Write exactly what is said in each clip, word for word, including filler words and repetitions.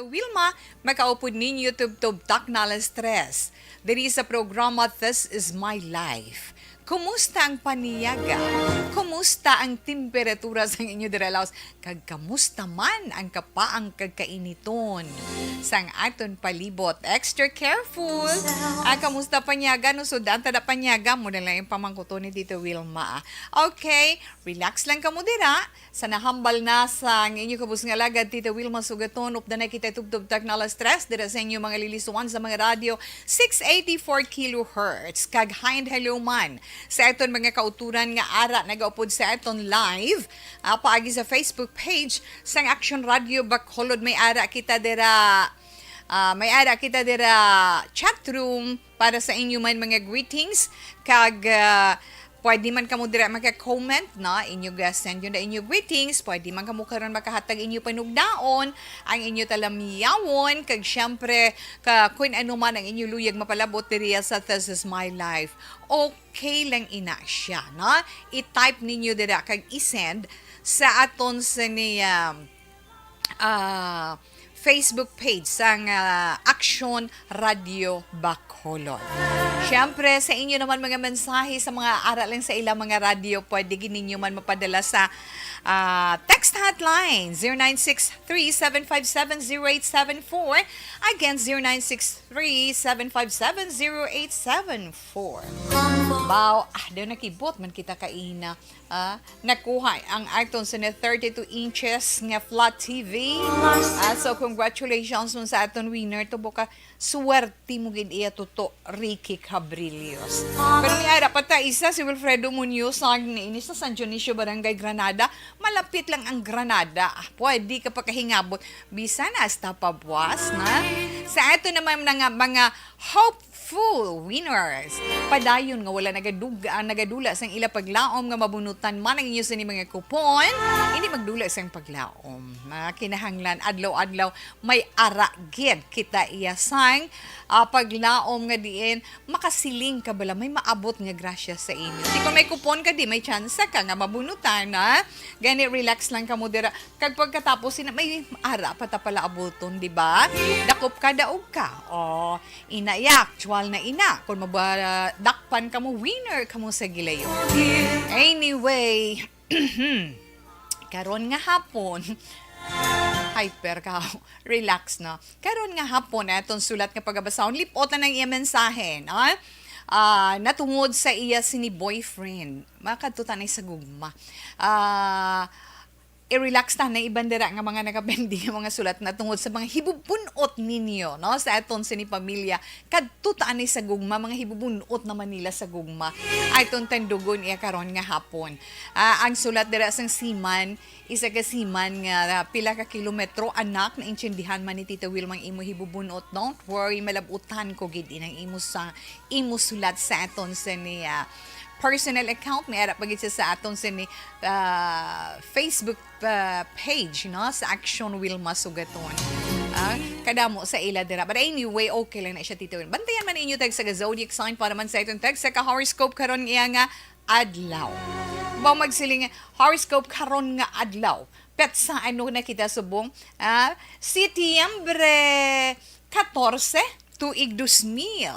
Wilma, makaupod ninyo tubtob takna alas tres. Diri sa programa This Is My Life. Kumusta ang paniyaga? Kumusta ang temperatura sa inyo dira laos? Kag kamusta man ang kapaang kag kainiton sang aton palibot? Extra careful. Ah, kamusta paniyaga? No, so, daan ta na paniyaga mo na lang yung pamangkuton ni Tito Wilma. Okay, relax lang kamo dira. Sa nahambal na sang inyo kabus nga lagad, Tita Wilma Sugaton, updan na kita tubtob takna alas tres dira sa inyo mga lilisuan sa mga radyo six eighty-four kilohertz. Kag hi and hello man sa aton mga kauturan nga ara nagaupod sa aton live, ah, paagi sa Facebook page sang Action Radio Bacolod. May ara kita dira, ah, may ara kita dira chat room para sa inyo man mga greetings, kag, ah, pwede man kamo dira maka-comment, no? Inyo ga-send yun na inyo greetings. Pwede man kamo karon makahatag inyo panugnaon, ang inyo talamyawon, kag syempre, ka, kung ano man ang inyo luyag mapalabot diri sa This Is My Life. Okay lang ina siya, no? I-type ninyo dira kag i-send sa aton sa ni, um, ah, Facebook page sang, ah, Action Radio Bacolod. Siyempre, sa inyo naman mga mensahe sa mga ara lang sa ilang mga radyo, pwede gid ninyo man mapadala sa, ah, text hotline, zero nine six three, seven five seven, zero eight seven four. Again, zero nine six three, seven five seven, zero eight seven four. Baw, ah, daw nakibot man kita kaina. Ah, nakuha ang aton sa thirty-two inches nga flat T V. Ah, so, congratulations mo sa aton winner. Tubo ka, swerte mo gid iya, Toto Ricky Cabrillos. Pero may ara pa ta isa, si Wilfredo Munoz, ang niini sa San Dionisio, Barangay Granada. Malapit lang ang Granada. Ah, pwede ka pa kahingabot. Bisan hasta pa buwas, na? Sa ato naman nga mga hope full winners. Padayon nga wala nagaduga, nagadula sang ila paglaom nga mabunutan man ang inyo sini mga kupon, hindi magdula sang paglaom. Mga kinahanglan, adlaw-adlaw may ara gid kita iya sang, ah, paglaom nga diin makasiling ka bala may maabot nga grasya sa inyo. Di kon may kupon ka, di may tsansa ka nga mabunutan, ha? Gani, relax lang kamo dira. Kag pagkatapos, sina-, may ara pa ta pala abuton, di ba? Dakop ka, daog ka. Oh, ina, iya, actual na ina. Kung mabadakpan kamo, winner kamo sa gilayon. Anyway, karon nga hapon, hyper ka, relax na. Karon nga hapon, aton sulat nga pagabasahon, lipot na ng iya mensahe, no? Ah, natungod sa iya sini boyfriend. Makadto tanay sa gugma. Ah, i-relax ta na iban dira nga mga nakapending nga mga sulat na tungod sa mga hibubun-ot ninyo, no? Sa aton sini pamilya, kadto ta ani sa gugma, mga hibubun-ot naman nila sa gugma. Aton tandugon iya karon nga hapon. Ah, ang sulat dira sang siman, isa ka siman nga pila ka kilometro, anak, naintindihan man ni Tita Wilma ang imo hibubun-ot. Don't worry, malabutan ko gid inang imo sa imo sulat sa aton sini, ah, personal account. May ara pa gid siya sa aton sini, ah, Facebook, ah, page, no, sa Action Wilma Sugaton. Ah, kadamo sa ila dira. But anyway, okay lang na siya, Tita Wilma. Bantayan man ninyo tag sa zodiac sign para man sa itong tag sa ka horoscope karon iya nga adlaw. Ba magsiling horoscope karon nga adlaw. Petsa ano na kita subong? Ah, Setyembre katorse, tuig dos mil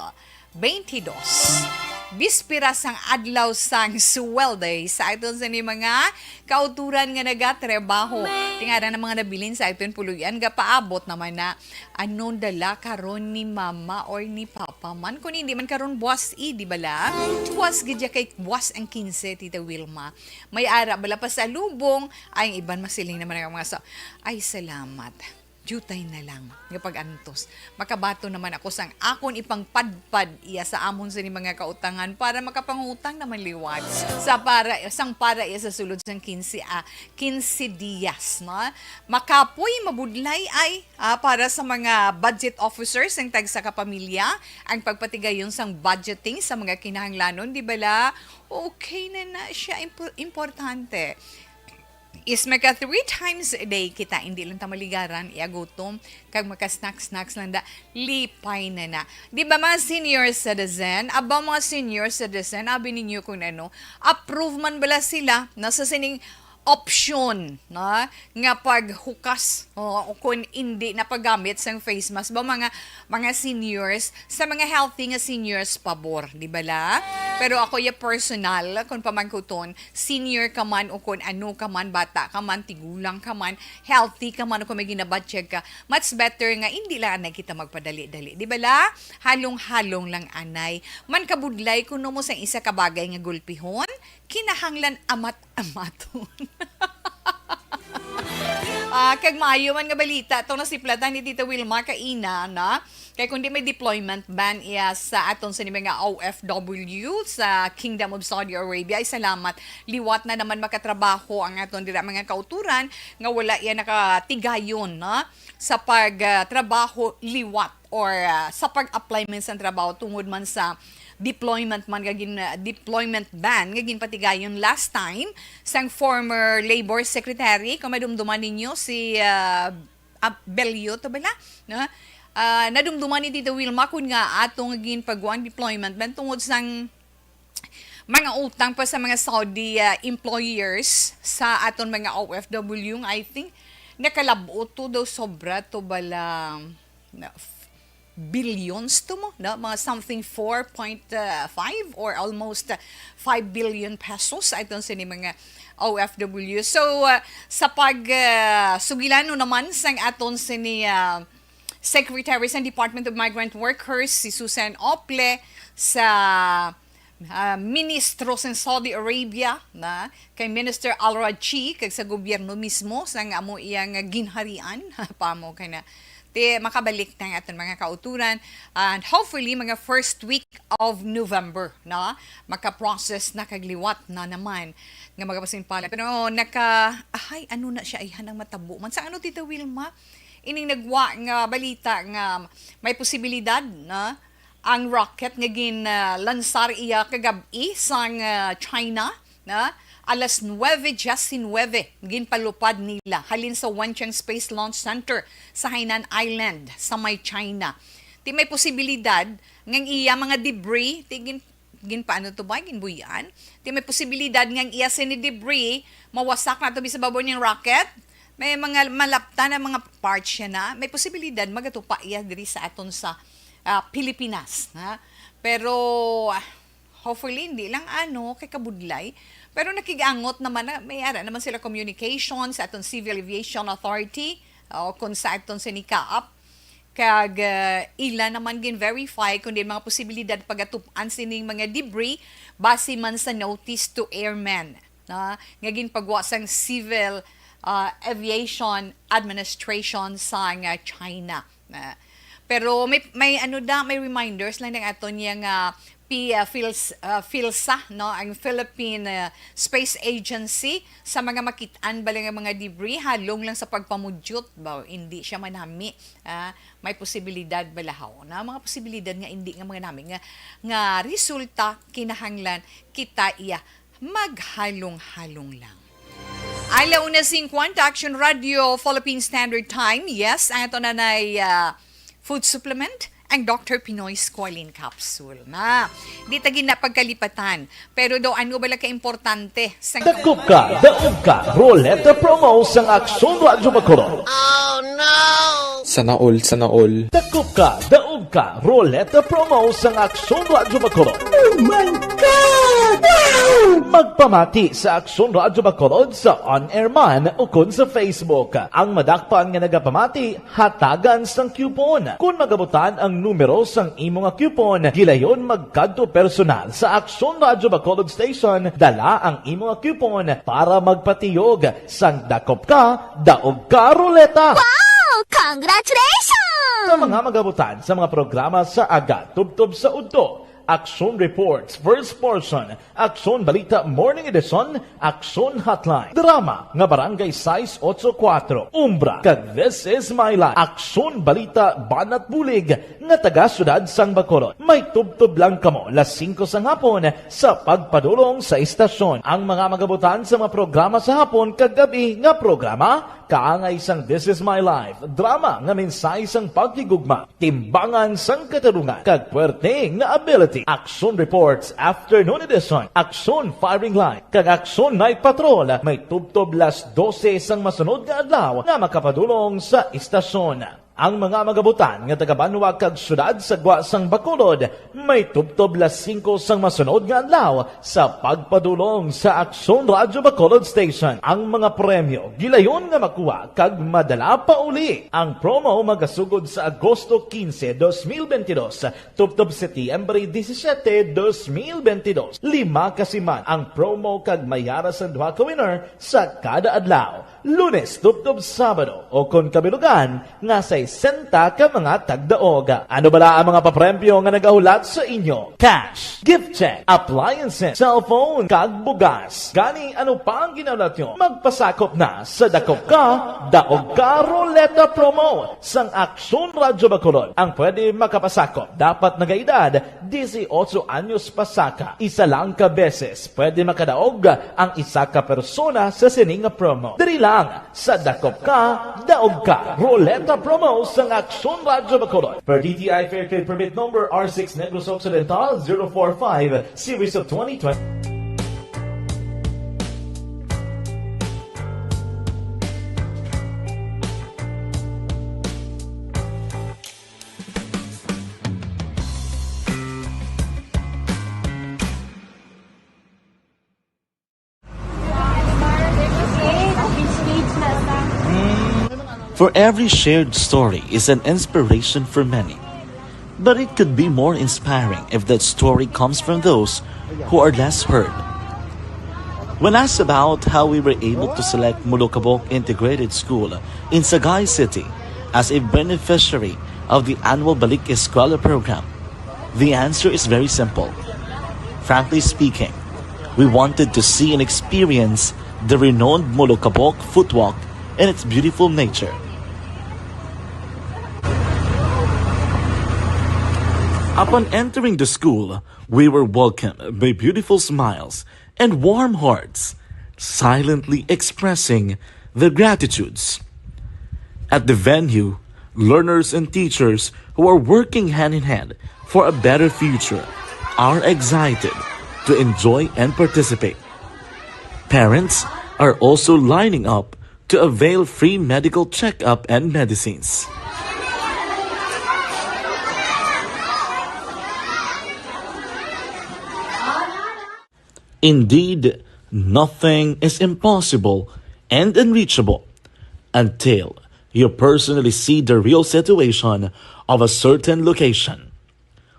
beintidos. Bispera sang adlaw sang Sweldo Day sa aton sini mga kauturan nga nagatrabaho. Tingala na mga nabilin sa aton puloy-an, gapaabot naman na anon dala karon ni mama or ni papa man. Kung hindi man karon buwas, eh, di bala? Buwas gid ya kay buwas ang kinse, Tita Wilma. May ara bala pasalubong, ay, ang iban masiling naman ang mga sa, ay, salamat. Diutay na lang nga pag-antos. Makabaton naman ako sang akon ipangpadpad iya sa amon sini mga kautangan para makapangutang naman liwat sa para, sang para iya sa sulod sang kinse, ah, kinse dias, no? Makapoy, mabudlay ay, ah, para sa mga budget officers sang tagsa ka pamilya, ang pagpatigayon sang budgeting sa mga kinahanglanon, di bala? Okay na na siya, impo-, importante. Is maka three times a day kita, hindi lang ta maligaran, iya gutom, kag maka snack-snacks lang da, lipay na na. Di ba, mga senior citizen? Aba, mga senior citizen, abi ninyo kung ano, approve man bala sila na sa sining option na nga paghukas o, o kung hindi na paggamit sang face mask ba mga mga seniors, sa mga healthy nga seniors pabor, di ba la? Pero ako ya personal, kung pamangkuton, senior ka man o kung ano ka man, bata ka man, tigulang ka man, healthy ka man o kung may ginabatyag ka, much better nga hindi lang anay kita magpadali-dali, di ba la? Halong-halong lang anay. Man kabudlay kuno mo sa isa ka bagay nga gulpihon, kinahanglan amat-amaton. Ah, kag maayo man nga balita, itong nasiplatan ni Tita Wilma kaina, na? Kay kundi may deployment ban iya sa aton sa mga O F W sa Kingdom of Saudi Arabia. Ay salamat, liwat na naman makatrabaho ang aton dira mga kauturan nga wala iya nakatigayon, na? Sa pagtrabaho liwat or ah, sa pag-apply man sa trabaho tungod man sa deployment man nga gin, ah, deployment ban nga ginpatigayon last time sang former Labor Secretary, kung madumduman ninyo si ah, Ab- Bello to bala, no? Ah, nadumduman ni Tita Wilma kun nga ato nga ginpagwa ang deployment ban tungod sang mga utang pa sa mga Saudi ah, employers sa aton mga O F W nga, I think, nakalab-ot to daw, sobra to bala na, billions to mo, no? Mga something four point five or almost uh, five billion pesos aton sini mga O F W. So, uh, sa pag uh, sugilano naman sang aton sini uh, Secretary sa Department of Migrant Workers, si Susan Ople, sa ah, ministro sa Saudi Arabia, na kay Minister Al Rajhi, kag sa gobyerno mismo sang amo iya nga ginharian, pamo kay na ti makabalik na ang aton mga kauturan, and hopefully mga first week of November na makaprocess na kag liwat na naman nga magapasimpala. Pero naka ahay, ano na siya, ayhan ang matabo man sa ano, Tita Wilma, ining nagwa nga balita nga may posibilidad na ang rocket nga ginlansar iya kagab-i sang ah, China, na alas nuebe diecinuebe ginpalupad nila halin sa Wenchang Space Launch Center sa Hainan Island sa may China. Ti may posibilidad nga ang iya mga debris ti gin ginpaano to ba, ginbuy-an? Ti may posibilidad nga ang iya sini debris mawasak na to sa babaw ning rocket. May mga malaptan ang mga parts siya na. May posibilidad magatupa iya diri sa aton sa ah, Pilipinas, ha? Pero ah, hopefully hindi lang ano kay kabudlay. Pero nakigangot naman na may ara naman sila communication sa aton Civil Aviation Authority o kung sa aton sa nikaap. Kag ah, ila naman gin-verify kung di mga posibilidad pagatupan sining mga debris base man sa notice to airmen na nga ginpagwa sang Civil ah, Aviation Administration sang ah, China. Na, pero may may ano da, may reminders lang ng aton niya nga P, ah, Phils, ah, PhilSA, no, ang Philippine ah, Space Agency, sa mga makit-an bala nga mga debris halong lang sa pagpamudyot ba, hindi siya manami. Ah, may posibilidad bala haw na mga posibilidad nga hindi nga manami nga nga resulta kinahanglan kita iya maghalong-halong lang. Ala una singkwenta, Action Radio, Philippine Standard Time. Yes, ang ato na nay ah, food supplement, ang Doctor Pinoy Squalene Capsule. Na, di ta gina pagkalipatan. Pero daw ano bala ka importante sa Dakop ka, daog ka, Roleta Promo sang Aksyon Radyo Bacolod. Sana all, sana all. Dakop ka, daog ka, Roleta Promo sang Aksyon Radyo Bacolod. Oh my God! Wow! Magpamati sa Aksyon Radyo Bacolod sa on-air man ukon sa Facebook. Ang madakpan nga nagapamati, hatagan sang coupon. Kon magabutan ang numero sang imo nga coupon, gilayon magkadto personal sa Aksyon Radyo Bacolod Station, dala ang imo nga coupon para magpatiyog sang Dakop Ka, Daog Ka Roleta. Wow! Congratulations! Sa mga magabutan sa mga programa sa aga tubtob sa udto, Aksyon Reports, First Portion, Aksyon Balita Morning Edition, Aksyon Hotline, drama nga Barangay sais otso kuwatro, Umbra, kag This Is My Life, Aksyon Balita Banat Bulig nga taga Siyudad sang Bacolod. May tubtob lang kamo las singko sang hapon sa pagpadulong sa istasyon. Ang mga magabutan sa mga programa sa hapon kag gab-i nga programa, kaangay sang This Is My Life, drama nga mensahe sang paghigugma, timbangan sang katarungan, kag puwerte nga ability. Action Reports Afternoon Edition, Action Firing Line, kag Action Night Patrol may tubtob las dose sang masunod nga adlaw nga makapadulong sa istasyon. Ang mga magabutan nga taga-banwa kag syudad sa gwa sang Bacolod may tubtob las singko sang masunod nga adlaw sa pagpadulong sa Aksyon Radyo Bacolod Station. Ang mga premyo gilayon nga makuha kag madala pa uli. Ang promo magasugod sa Agosto quince, dos mil veintidós, tubtob Setyembre disisiete, dos mil veintidós. Lima ka siman ang promo kag may ara sang duha ka winner sa kada adlaw. Lunes tubtob Sabado, o kon kabilugan, nga sesenta ka mga tagdaog. Ano bala ang mga papremyo nga nagahulat sa inyo? Cash, gift check, appliances, cellphone, kag bugas. Gani, ano pa ang ginahulat nyo? Magpasakop na sa Dakop Ka, Daog Ka Roleta Promo sang Aksyon Radyo Bacolod. Ang pwede makapasakop dapat nagaedad dieciocho anyos pasaka. Isa lang ka beses pwede makadaog ang isa ka persona sa sini nga promo. Diri lang sa Dakop Ka, Daog Ka Roleta Promo sang Aksyon Radyo Bacolod. Per D T I Fair Trade Permit Number R six Negros Occidental zero four five, Series of twenty twenty. For every shared story is an inspiration for many. But it could be more inspiring if that story comes from those who are less heard. When asked about how we were able to select Molokabok Integrated School in Sagay City as a beneficiary of the annual Balik Eskwela program, the answer is very simple. Frankly speaking, we wanted to see and experience the renowned Molokabok Footwalk and its beautiful nature. Upon entering the school, we were welcomed by beautiful smiles and warm hearts, silently expressing their gratitudes. At the venue, learners and teachers who are working hand in hand for a better future are excited to enjoy and participate. Parents are also lining up to avail free medical checkup and medicines. Indeed, nothing is impossible and unreachable until you personally see the real situation of a certain location.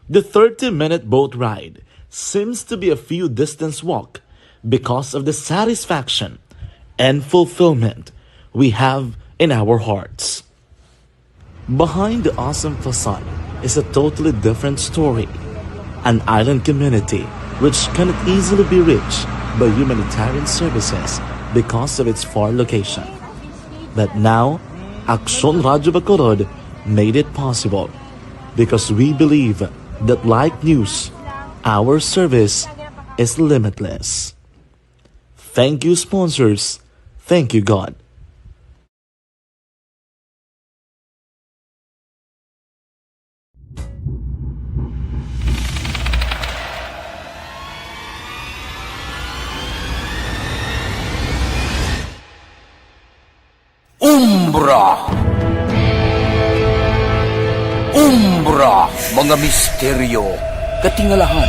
The thirty-minute boat ride seems to be a few distance walk because of the satisfaction and fulfillment we have in our hearts. Behind the awesome facade is a totally different story. An island community which cannot easily be reached by humanitarian services because of its far location. But now, Aksyon Radyo Bacolod made it possible because we believe that like news, our service is limitless. Thank you, sponsors. Thank you, God. Umbra. Umbra, mga misteryo, katingalahan,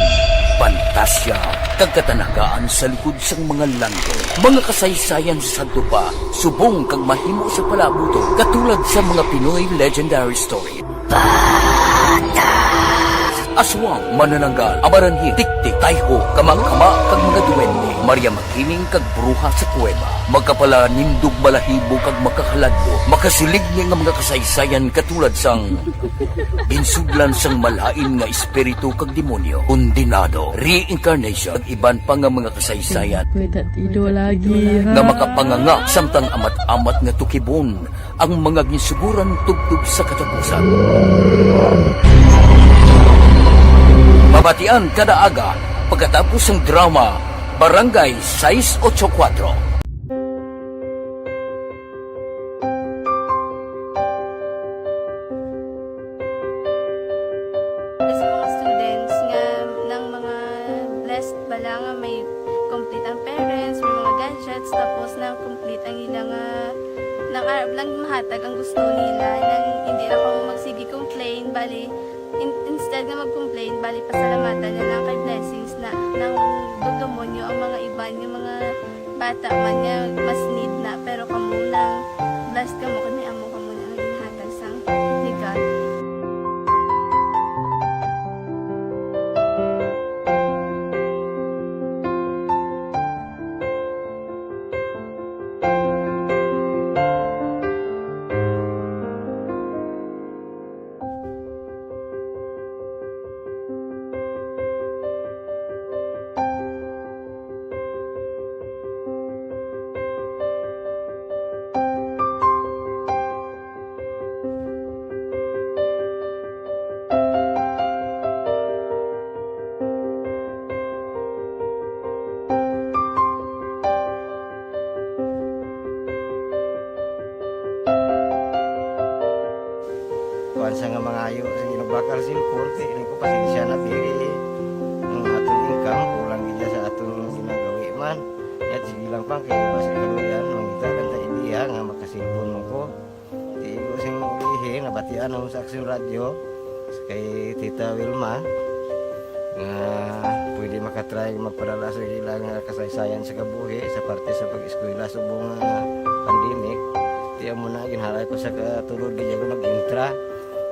pantasya, kag katanagaan sa likod sang mga langgam. Mga kasaysayan sa sadto pa, subong kag mahimo sa palaabuton, katulad sa mga Pinoy legendary story. Aswang, manananggal, amaranhit, tiktik, tayho, kamakama, kag mga duwende, Maria Makiling, kag bruha sa kuweba. Makapalanindog, balahibo, kag makakaladlok. Makasiling ni nga mga kasaysayan katulad sang ginsudlan sang malain nga espiritu kag demonyo, kondenado, reincarnation, kag iban pa nga mga kasaysayan May tatido lagi, ha? nga makapanganga samtang amat-amat nga tukibon ang mga ginsuguran tubtob sa katapusan. Mabatian kada aga pagkatapos sang drama Barangay sais ocho kuwatro. Sa mga students nga Shots, tapos na complete ang ila nga, nang arab lang mahatag ang gusto nila, nang hindi lang ako magsige complain, bali, in- instead nga mag-complain, bali, pasalamatan na lang kay blessings na nang dudumonyo ang mga iban, yung mga bata man nga mas need na, pero kamo lang, blessed kamo kay may amo kamo na nga ginhatag sang ni God. Kuan sa nga mangayo sa ginabakal cellphone, kay ining ko pasensya na diri. Ang aton income, kulang gid sa aton ginagawi man. Yat, sige lang pa, kay basi kaluyan, mangita lang ta idea nga makasilpon mo ko. Di ko sing ulihi, nabatian ako sa Action Radio, kay Tita Wilma, nga pwede makatry magpadala sa ilang kasaysayan sa kabuhi sa parte sa pag-eskwela subong nga pandemic. Di amo na, ginhalay ko sa katulod, di ako nag-intra.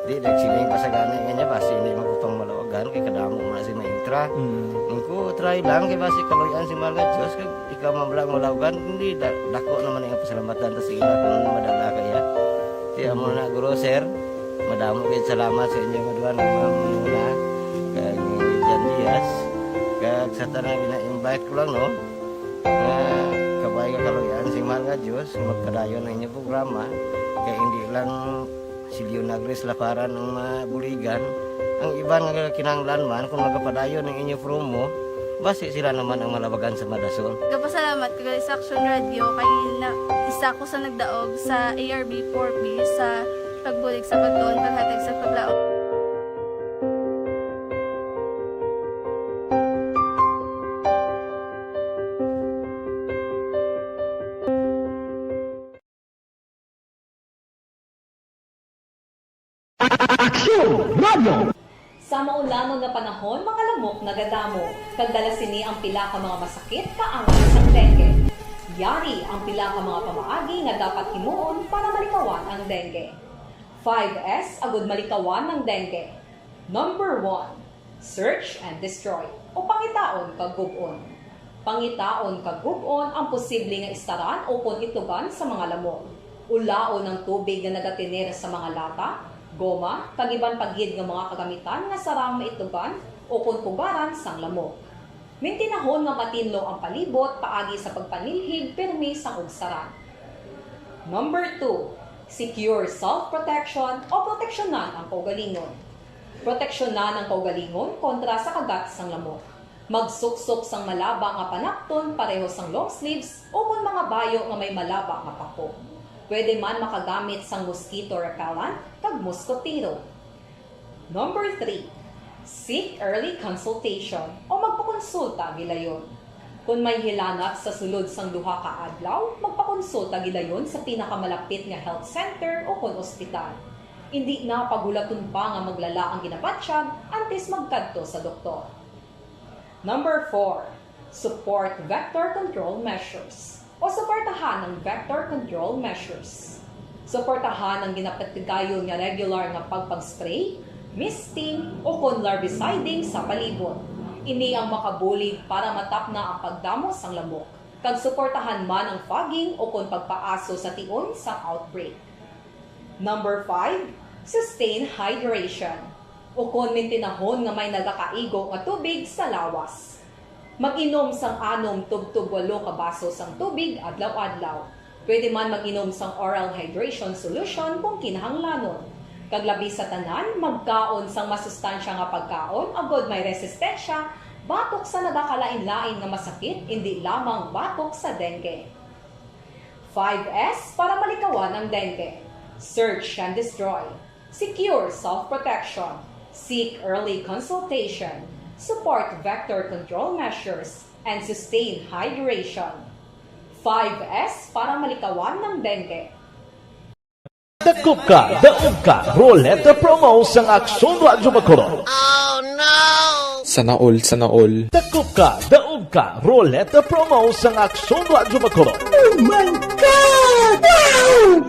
Di, nagsiling pa sa gani nga niya, basi hindi magpapangmalawagan, kay kadamo mo na si maintra. Mm. Ang ko, try lang, kay basi kaluyan si mahal nga Diyos, kag ikaw man lang malawagan, hindi, da-, dako naman ang pasalamatan ta sa ila kung madala kaya. Di amo na, guro, sir, madamo kayo salamat sa inyo nga duha nga mga muna, kag ni Jan Diaz, kag sa tanang ina-invite ko lang, no, nga kabay nga kaluyan si mahal nga Diyos, magpadayon ang inyong programa, kay hindi lang si Leonagres Laparan ang mabuligan. Ang iban nga kinahanglan man, kung magapadayon ang inyo promo, basi sila naman ang malabagan sa madasol. Gapasalamat ko gali sa Action Radio kay na, isa ko sa nagdaog sa A R B four B sa pagbulig sa pagtuon, paghatag sa paglaom. Aksyon Radio! Sa maulanon nga panahon, mga lamok nagadamo, kag dala sini ang pila ka mga masakit kaangay sang dengue. Yari ang pila ka mga pamaagi nga dapat himuon para malikawan ang dengue. Five S agud malikawan ang dengue. Number one, search and destroy, o pangitaon kag gub-on. Pangitaon kag gub-on ang posible nga istaran ukon itugan sa mga lamok. Ulaon ang tubig nga nagatener sa mga lata, goma, kag iban pa gid nga mga kagamitan nga sarang maitugan ukon pugaran sang lamok. Mintinahon nga matinlo ang palibot paagi sa pagpanilhig pirmi sang ugsaran. Number two, secure self-protection o proteksyonan ang kaugalingon. Proteksyonan ang kaugalingon kontra sa kagat sang lamok. Magsuksok sang malaba nga panapton pareho sang long sleeves ukon mga bayo nga may malaba nga pako. Pwede man makagamit sang mosquito repellent kag moskotero. Number three, seek early consultation o magpakonsulta gilayon. Kon may hilanat sa sulod sang duha ka adlaw, magpakonsulta gilayon sa pinakamalapit nga health center ukon ospital. Indi na paghulaton pa nga maglala ang ginabatyag antes magkadto sa doktor. Number four, support vector control measures o suportahan ang vector control measures. Suportahan ang ginapatigayon nga regular nga pagpag-spray, misting, ukon larviciding sa palibot. Ini ang makabulig para matapna ang pagdamo sang lamok, kag suportahan man ang fogging ukon pagpaaso sa tion sang outbreak. Number five, sustain hydration, ukon mintinahon nga may nagakaigo nga tubig sa lawas. Mag-inom sang anom tubtob walo ka baso sang tubig adlaw-adlaw. Pwede man mag-inom sang oral hydration solution kung kinahanglanon. Kag labi sa tanan, magkaon sang masustansya nga pagkaon agod may resistensya batok sa nagakalain-lain nga masakit, indi lamang batok sa dengue. Five S para malikawan ang dengue. Search and destroy. Secure self-protection. Seek early consultation. Support vector control measures. And sustain hydration. Five S para malikawan ng dengue. Dakop ka, daog ka, Roleta Promo sang Aksyon Radyo Bacolod. Sana all, sana all. Dakop ka, daog ka, Roleta Promo sang Aksyon Radyo Bacolod. Oh my God! Wow!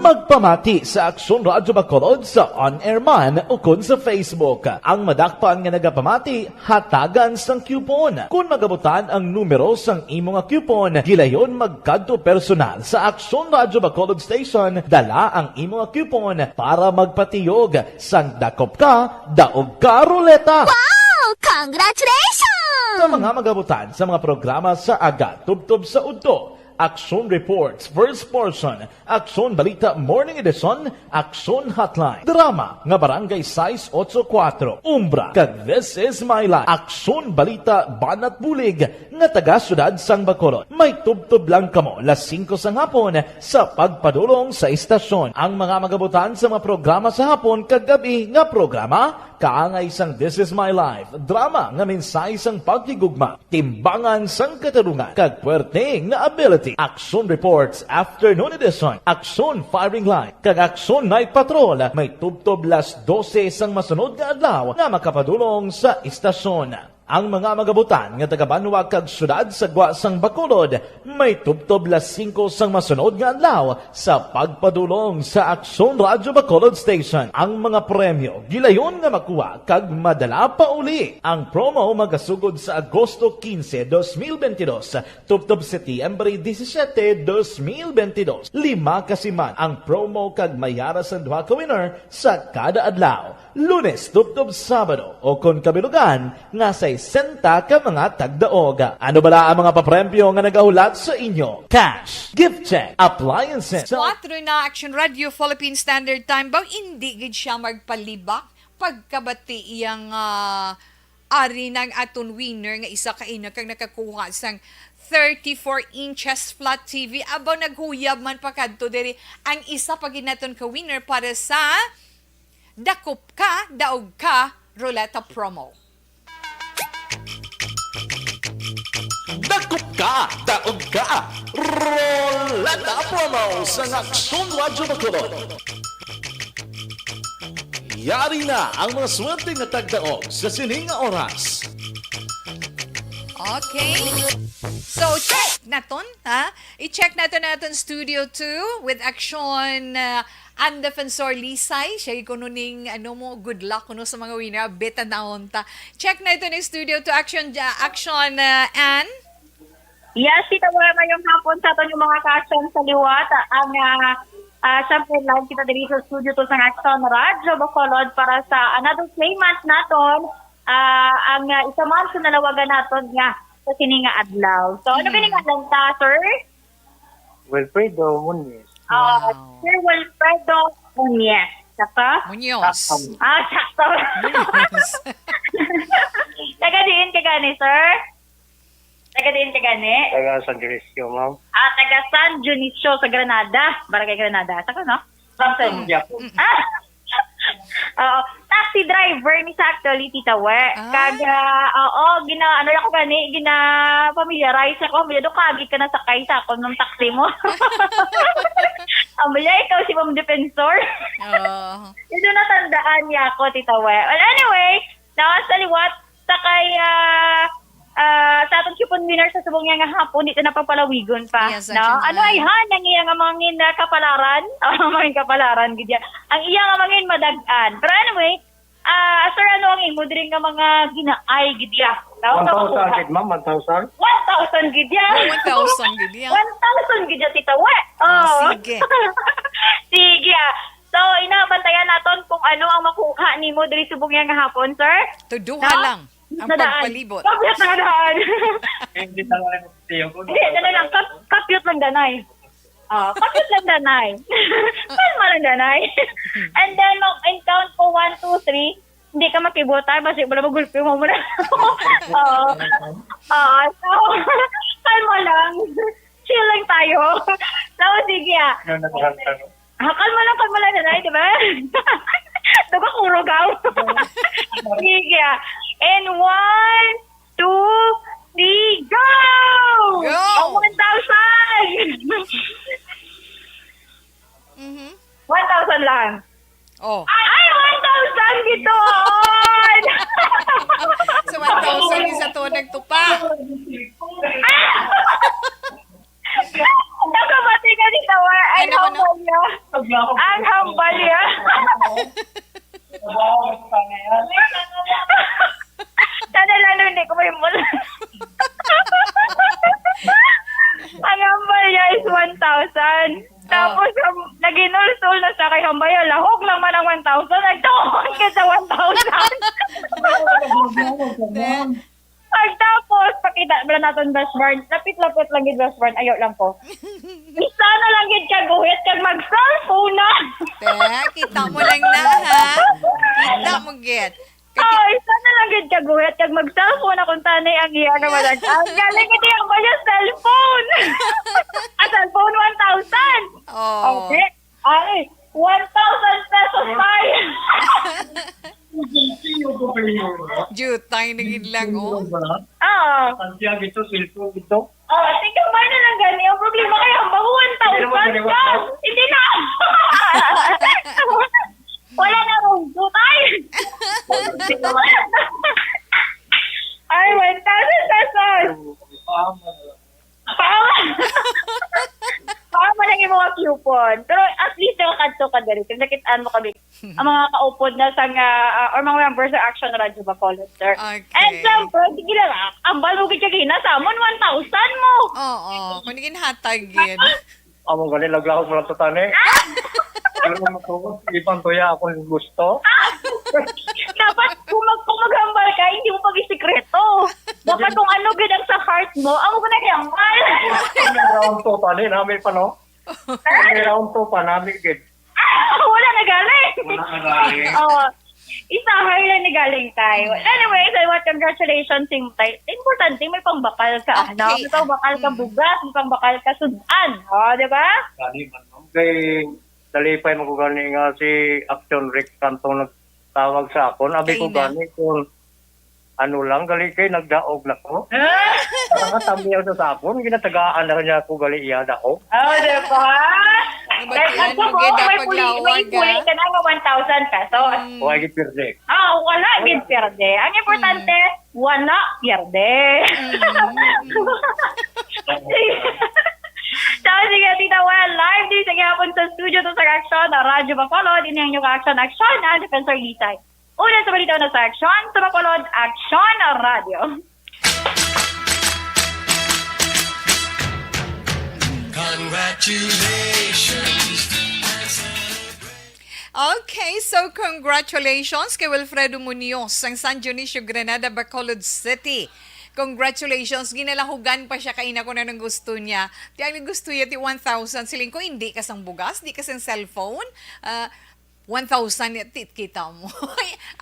Magpamati sa Aksyon Radyo Bacolod sa on-air man ukon sa Facebook. Ang madakpan nga nagapamati, hatagan sang coupon. Kon magabutan ang numero sang imo nga coupon, gilayon magkadto personal sa Aksyon Radyo Bacolod Station, dala ang imo nga coupon para magpatiyog sang dakop ka, daog ka, Roleta. Wow! Congratulations! Sa mga magabutan sa mga programa sa aga, tubtob sa udto, Aksyon Reports, First Portion, Aksyon Balita Morning Edition, Aksyon Hotline, drama nga Barangay sais ocho kuwatro, Umbra, kag This Is My Life, Aksyon Balita Banat Bulig nga taga Siyudad sang Bacolod. May tubtob lang kamo las singko sang hapon sa pagpadulong sa istasyon. Ang mga magabutan sa mga programa sa hapon kag gab-i nga programa, kaangay sang This Is My Life, drama nga mensahe sang paghigugma, timbangan sang katarungan, kag puwerte nga ability. Aksyon Reports Afternoon Edition, Aksyon Firing Line, kag Aksyon Night Patrol may tubtob las dose sang masunod nga adlaw nga makapadulong sa istasyon. Ang mga magabutan nga taga-banwa kag siyudad sa gwa sang Bacolod may tubtob las singko sang masunod nga adlaw sa pagpadulong sa Aksyon Radyo Bacolod Station. Ang mga premyo gilayon nga makuha kag madala pa uli. Ang promo magasugod sa Agosto quince, dos mil veintidós, tubtob Setyembre disisiete, dos mil veintidós. Lima ka siman ang promo kag may ara sang duha ka winner sa kada adlaw. Lunes tubtob Sabado, o kon kabilugan nga sesenta ka mga tagdaog. Ano bala ang mga papremyo nga nagahulat sa inyo? Cash, gift check, appliances. Kuwatro na, Action Radio Philippine Standard Time. Baw, indi gid siya magpalibak pagkabati iyang, ah, ari nang aton winner nga isa ka ina kag nakakuha sang thirty-four inches flat T V. Abaw, naghuyab man pa kadto diri ang isa pa gid naton ka winner para sa Dakop Ka, Daog Ka Roleta Promo. Dakop ka, daog ka. Roleta Promo sa Aksyon Radyo Bacolod. Yari na ang mga swerte nga tagdaog sa sining nga oras. Okay. So, check naton, ha? I-check naton naton Studio two with Aksyon, uh, Ann Defensor Lisay. Siya kuno ning, ano mo, good luck kuno sa mga winner. Beta naon ta. Check naton ang Studio two, Aksyon, uh, Aksyon, uh, Ann. Yes, Tita Wema, mayong hapon sa aton yung mga ka-Aksyon sa liwat. Ang, ah, ah, syempre, live kita diri sa Studio two sa Aksyon Radyo Bacolod para sa another payment naton. Ah, ang, ah, isa man sa nalawagan naton nga sa sini nga adlaw. So, ano Mm. ba ni ngalan ta, sir? Wilfredo Muñez. Ah, Wow. Sir Wilfredo Muñez. Saka? Muñoz. Ah, sakto. Muñoz. Taga diin ka gani, sir? Taga diin ka gani? Taga San Dionisio, ma'am. Ah, taga San Dionisio sa Granada. Barangay Granada. Saka, no? Sa San Mm. Diego. Mm. Ah! Oo. Taxi driver ni sa actually, Tita We. Ah. Kag, ah, oo, gina-, ano ako gani, gina-familiarize ako. Ambya, do kagi ka nasakay sa akon ng taxi mo. Ambya, ikaw si Ma'am Defensor. Oo. Ito natandaan niya ako, Tita We. Well, anyway, now, sa liwat, sa kay, ah, ah, sa atong coupon winner sa subong niya nga hapon, di ta na pagpalawigon pa, Yes, no? Atong Ano ay, ha, nang iya nga mangin na kapalaran? Oh, mangin kapalaran, gid ya. Ang iya nga mangin madag-an. Pero anyway, ah, sir, ano ang imo diri nga mga ginaay, gid ya? No? One thousand, Kakuha. Gid, ma'am, one thousand. One thousand, gid ya. Oh, one thousand gid ya. One thousand, gid ya, Tita We. Oh, Oh. Sige. Sige, ah. So, ina, bantayan naton kung ano ang makuha nimo diri subong niya nga hapon, sir. Tuduha No? lang. Ang Nadaan. Pagpalibot. Kapyot na daan. Hindi na lang ang tiyo ko. Hindi, dali lang. Kap-, kapyot lang, danay. Ah, kapyot lang, danay. Kalma lang, danay. And then, mag-, in count ko, one, two, three, hindi ka makibot, ay, basi wala magulpi mo muna. Oo. Oo, so, kalma lang. Chill lang tayo. So, sige, ah. Ano na, ano na? Ah, kalma lang, kalma lang, nanay, di ba? Duga, kurugaw. Sige, ah. And one, two, three, go! Go! Ang one thousand! Mhm. One thousand lang. Oh. Ay, one thousand gid to! So, one thousand is ato nagtupa. Nakabati ka ni Tawar. Ay, ano ko na? Hambal niya. Ang hambal niya. Sana lang, no, hindi ko may mula. Ang hambal niya is one thousand. Oh. Tapos, um, naging ulsul na sa kay hambal niya. Lahok lang man ang one thousand. Nagtuon ka sa one thousand. Then, pagtapos, pakita mo lang naton, Best Friend. Lapit-lapit lang gid, Best Friend. Ayaw lang ko. Isa na lang gid ka guhit kag mag-cellphone na. Te, kita mo lang na, ha? Kita mo gid. Kati- Oh, isa na lang gid ka guhit kag mag-cellphone na kung tanay ang iya na wala. Ang galing, hindi ang kanya cellphone. Ah, cellphone, one thousand. Oh. Okay. Ay, one thousand pesos tayo. Jutay na gid lang, oh. Oo. Santiago ito, cellphone ito. Oh, tingnan mo na lang gani. Ang problema kaya, ang bago one thousand ka. Hindi na. Wala na akong jutay. Ay, one thousand pesos. Paama. Paama lang yung mga coupon. Pero at least nakakadto ka diri. Kung nakit-an mo kami, ang mga kaupod na sa nga, ah, or mga members sa Action Radio Bacolod, sir. Okay. And syempre, sige lang, ah, ang balugid ka gina, sa amon, one thousand mo. Oo, kung di ginhatag gid. Amo gani, laglahos mo lang to, tani. Pero mo to, ipan to ya, akong gusto. Dapat kung mag-, kung maghambal ka, hindi mo pag-isikreto. Dapat kung ano gid ang sa heart mo, amo ko na ihambal. May round two pa, ni, nami pa, no? May round two pa, nami gid. Wala na galing. Wala na galing. Oo. Isa, Harlan ni galing tayo. Anyways, I want congratulations, Tim Tay. Importante, may pangbakal ka, ano? Okay. May pangbakal ka Mm. bugas, may pangbakal ka sudan. O, di ba? Gani man, ma'am. Kay, nalipay man ko gani nga si Action Rick Cantong nagtawag sa akon. Abi ko Kay na. gani kung ano lang, gali kay nagdaog na ko. Ah! Nakatamiyaw na sa akon, ginatagaan na niya ako gali iya daog. Oh, di ba? Nabatian Like, mo, ako, gid, may puli, paglawag, may puli ah. ka na nga one thousand pesos. Mm. Wa gid pirde. Ah, wala gid pirde. Ang importante, Mm. wala pirde. Mm. So, sige, Tita Well, live din sa gihapon sa studio to sa Action, ang Radyo Bacolod, ini ang inyong Action, Action, ang Defensor Lisay. Una sa balita na sa Action, sa Bacolod, Action Radio. Congratulations. Okay, so congratulations kay Wilfredo Munoz, ang San Dionisio Granada, Bacolod City. Congratulations. Ginalahugan pa siya kay ina ko na nang gusto niya. Ti ang gusto niya, ti one thousand. Siling ko, hindi ka sang bugas, di ka sang cellphone. Ah, one thousand, ti-, kita mo.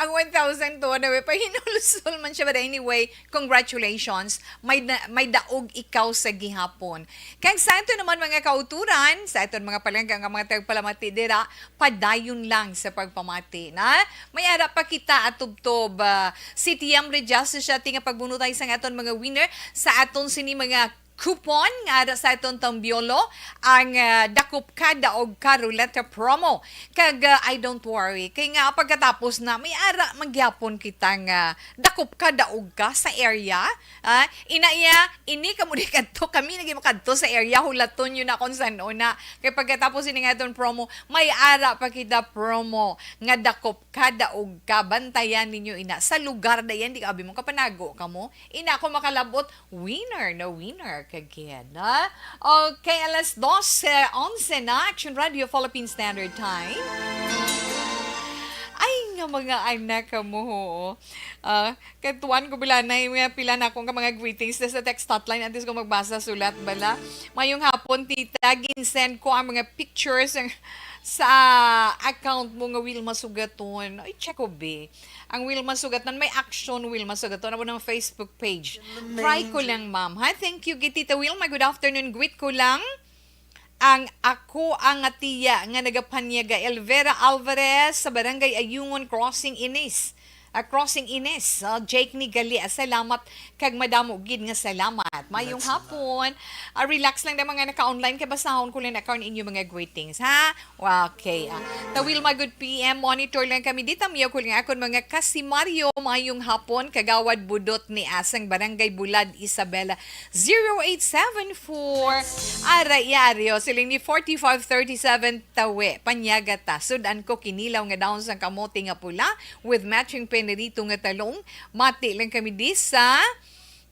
Ang one thousand to, ano, eh, pahinulsol man siya. But anyway, congratulations. May na-, may daog ikaw sa gihapon. Kag sa ato naman, mga kauturan, sa aton mga palangga nga mga tagpalamati dira, padayon lang sa pagpamati, na may ara pa kita atubtob, ah, si T M Rejaso siya, ti nga pagbunotay sa aton mga winner sa aton sini mga coupon nga ara sa aton Tambiolo, ang, ah, Dakop Ka, Daog Ka Ruleta Promo. Kag, ah, I don't worry, kay nga pagkatapos na, may ara man gyapon kita nga Dakop Ka, Daog Ka sa area. Ah, ina iya, ini kamo di kadto, kami lagi makadto sa area, hulaton niyo na kung san-o na. Kay pagkatapos ini nga aton promo, may ara pa kita promo nga Dakop Ka, Daog Ka, bantayan ninyo ina. Sa lugar na yan, di ka abi mo kapanago kamo. Ina ako makalabot, winner na winner ka gid, ha? Okay, alas dose onse na, Action Radio Philippine Standard Time. Ay, nga mga anak ka mo, ho. Ah, katuan ko bila na yung mga pila na akong mga greetings na sa text hotline, antes ko magbasa, sulat bala. Mayong hapon, tita, ginsend ko ang mga pictures ng, sa account mo nga Wilma Sugaton. Ay, check ko, be. Ang Wilma Sugaton, may action Wilma Sugaton. Amo ng Facebook page. Try ko lang, ma'am. Hi, thank you, Gitita Wilma. Good afternoon. Greet ko lang ang ako ang tiya nga nagapanyaga, Elvera Alvarez, sa Barangay Ayungon Crossing, Inis. Ah, Crossing Ines, ah, Jake ni Gali, ah, salamat kag madamo gid nga salamat. Mayong hapon. Ah, relax lang na mga naka-online kay basahon ko lang na karon inyo mga greetings, ha? Okay. Ah. Tawil, my good P M, monitor lang kami dito. Miyo ko lang akon mga kasimaryo. Mayong hapon, Kagawad Budot ni Asang Barangay Bulad, Isabela, zero eight seven four. Aray, yaryo, siling ni forty-five thirty-seven Tawe, Panyagata. Sudan ko kinilaw nga dahon sang kamote nga pula with matching penirito nga talong. Mati lang kami di sa,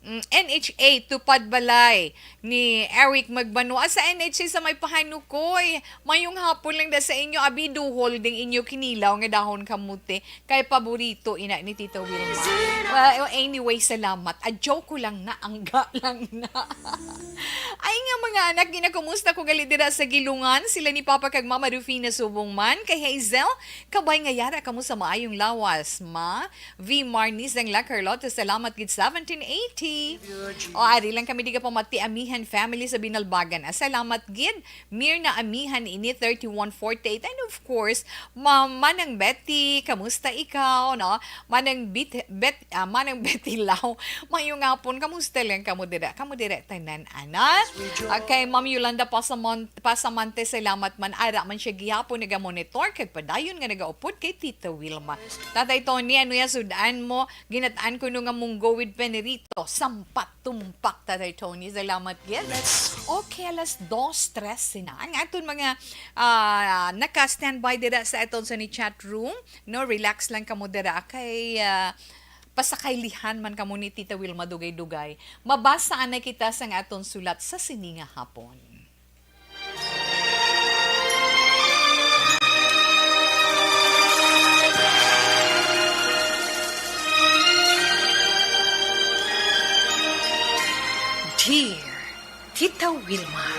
mm, N H A Tupad Balay ni Eric Magbanua sa N H A sa may Pahanukoy. Mayong hapon lang da sa inyo, abi duhol ding inyo kinilaw nga dahon kamote. Kay paborito ina ni Tita Wilma. Well, anyway, salamat. A joke ko lang na, angga lang na. Ay nga mga anak, ginakumusta ko gali dira sa Gilungan. Sila ni Papa kag Mama Rufina subong man. Kay Hazel, kabay nga yara kamo sa maayong lawas, ma. V Marnie Zangla Carlota, salamat gid, seventeen eighty. O, ari lang kami di ka pamati, Amihan family sa Binalbagan. Ah, salamat gid. Mirna Amihan ini, thirty-one forty-eight. And of course, Ma-, Manang Betty, kamusta ikaw, no? Manang Bit-, Bet-, ah, Manang Betty Lau, mayong hapon, kamusta lang kamo dira? Kamo dira tanan, ana? Okay, Ma'am Yolanda Pasamon-, Pasamante, salamat man. Ara man siya gihapon nagamonitor kag padayon nga nagaupod kay Tita Wilma. Tatay Tony, ano ya sudan mo? Ginataan ko no nga munggo with penirito. Sampat tumpak, Tatay Tony. Salamat gid. Okay, alas dos trese na. Ang aton mga, ah, naka-standby dira sa aton sa ni chat room, no, relax lang kamo dira kay, ah, pasakaylihan man kamo ni Tita Wilma dugay-dugay. Mabasa anay kita sang aton sulat sa sini nga hapon. Dear Tita Wilma,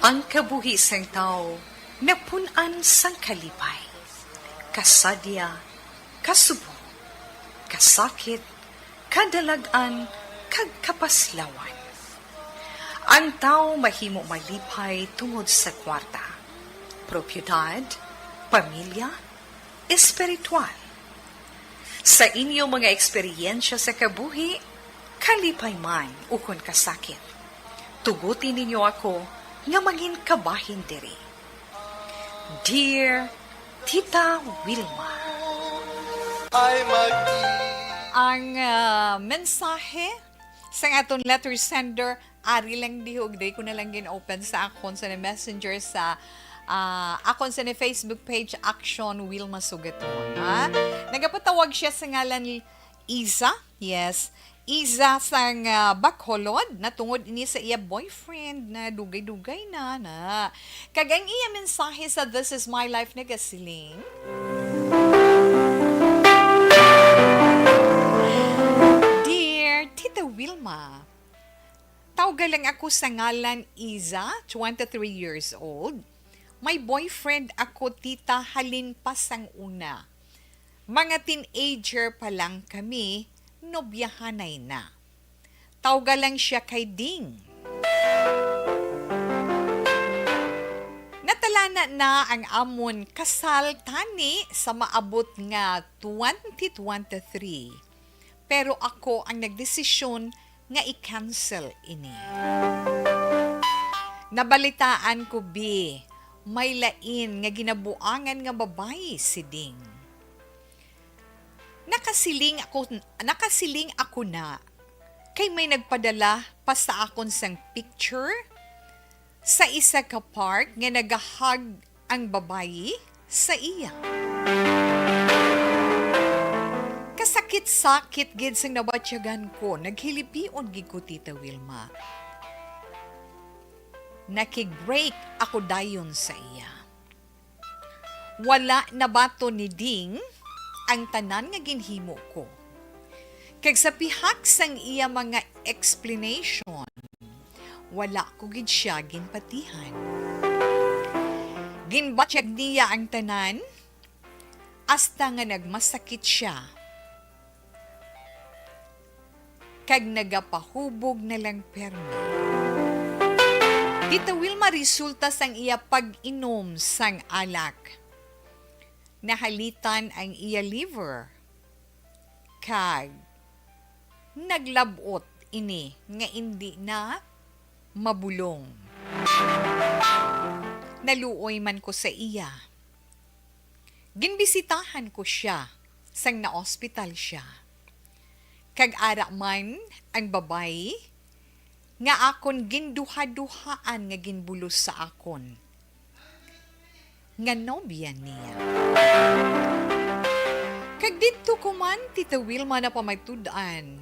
ang kabuhi sang tawo napun-an sang kalipay, kasadya, kasubo, kasakit, kadalag-an, kag kapaslawan. Ang tawo mahimo malipay tungod sa kwarta, propiedad, pamilya, espiritual. Sa inyo mga eksperyensya sa kabuhi, kalipay man ukon kasakit, tuguti ninyo ako nga mangin kabahin diri. Dear Tita Wilma. Ay mag- Ang, ah, mensahe sang aton letter sender, ari lang dihog, di ko na lang gin-open sa akon sa messenger sa, ah, akon sa ni Facebook page, Action Wilma Sugaton, ha? Nagapatawag siya sa ngalan ni Iza, yes. Iza sang, ah, Bacolod, natungod ini sa iya boyfriend na dugay-dugay na, na. Kag ang iya mensahe sa This Is My Life nagasiling, Dear Tita Wilma, tawga lang ako sa ngalan Iza, twenty-three years old. May boyfriend ako, tita, halin pa sang una. Mga teenager pa lang kami, nobyahanay na. Tawga lang siya kay Ding. Natalana na ang amon kasal tani sa maabot nga twenty twenty-three. Pero ako ang nagdesisyon nga i-cancel ini. Nabalitaan ko, bi, may lain nga ginabuangan nga babayi si Ding. Nakasiling ako, nakasiling ako na kay may nagpadala pa sa akon sang picture sa isa ka park nga nagahag ang babayi sa iya. Kasakit-sakit gid sang nabatyagan ko, naghilipion gid ko, Tita Wilma. Nakig-break ako dayon sa iya. Wala nabaton ni Ding ang tanan nga ginhimo ko. Kag sa pihak sang iya mga explanation, wala ko gid siya ginpatihan. Ginbatyag niya ang tanan, hasta nga nagmasakit siya kag nagapahubog na lang permi. Tita Wilma, resulta sang iya pag-inom sang alak, nahalitan ang iya liver. kag naglab-ot ini nga indi na mabulong. Naluoy man ko sa iya. Ginbisitahan ko sia sang naospital sia. Kag ara man ang babayi nga akon ginduhaduhaan nga ginbulos sa akon nga nobya niya. Kag didto ko man, Tita Wilma, napamatud-an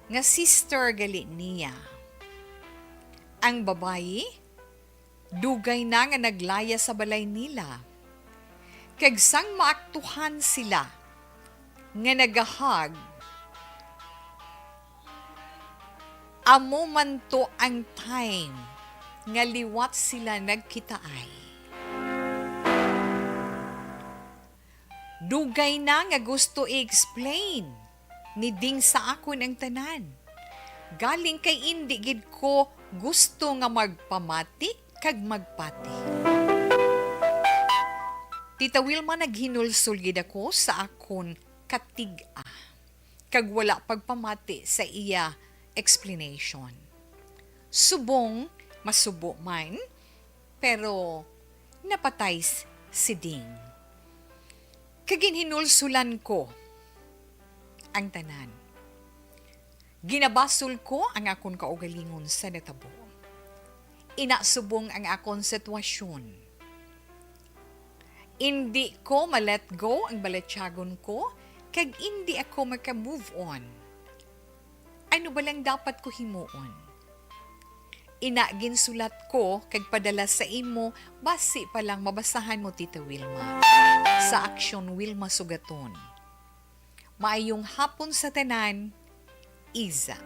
nga sister gali niya. Ang babayi, dugay na nga naglaya sa balay nila. Kag sang maaktuhan sila nga nagahag, amo man to ang time nga liwat sila nagkitaay. Dugay na nga gusto i-explain ni Ding sa akon ang tanan. Galing kay indi gid ko gusto nga magpamati kag magpati. Tita Wilma, naghinulsol gid ako sa akon katig-a, kag wala pagpamati sa iya explanation. Subong masubo man, pero napatay s-, si Ding. Kag ginhinulsulan ko ang tanan. Ginabasol ko ang akon kaugalingon sa natabo. Ina subong ang akon sitwasyon. Indi ko ma-let go ang balatyagon ko, kag indi ako maka-move on. Ano ba lang dapat ko himuon? Ina, ginsulat ko kag padala sa imo, basi pa lang mabasahan mo, Tita Wilma. Sa aksyon, Wilma Sugaton. Maayong hapon sa tanan, Iza.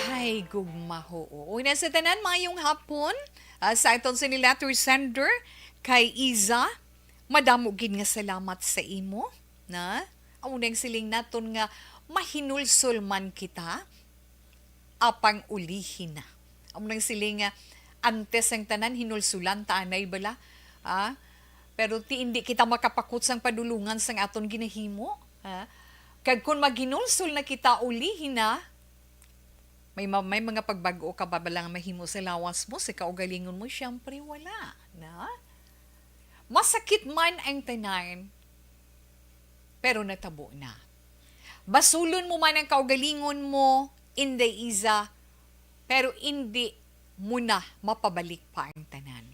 Hay, gugma, ho. Una sa tanan, maayong hapon. Ah, sa aton sini letter sender kay Iza, madamo gid nga salamat sa imo, na? Amo nang siling naton nga mahinulsol man kita, apang ulihi na. Amo nang siling nga, antes ang tanan, hinulsulan ta anay bala. Ah? Pero ti indi kita makapakot sang padulungan sang aton ginahimo. Ah? Kag kun maghinulsol na kita, ulihi na, may ma-, may mga pagbag-o ka ba bala nga mahimo sa lawas mo, sa kaugalingon mo? Siyempre, wala. Na? Masakit man ang tanan, pero natabo na. Basulon mo man ang kaugalingon mo, Inday Iza, pero indi mo na mapabalik pa ang tanan.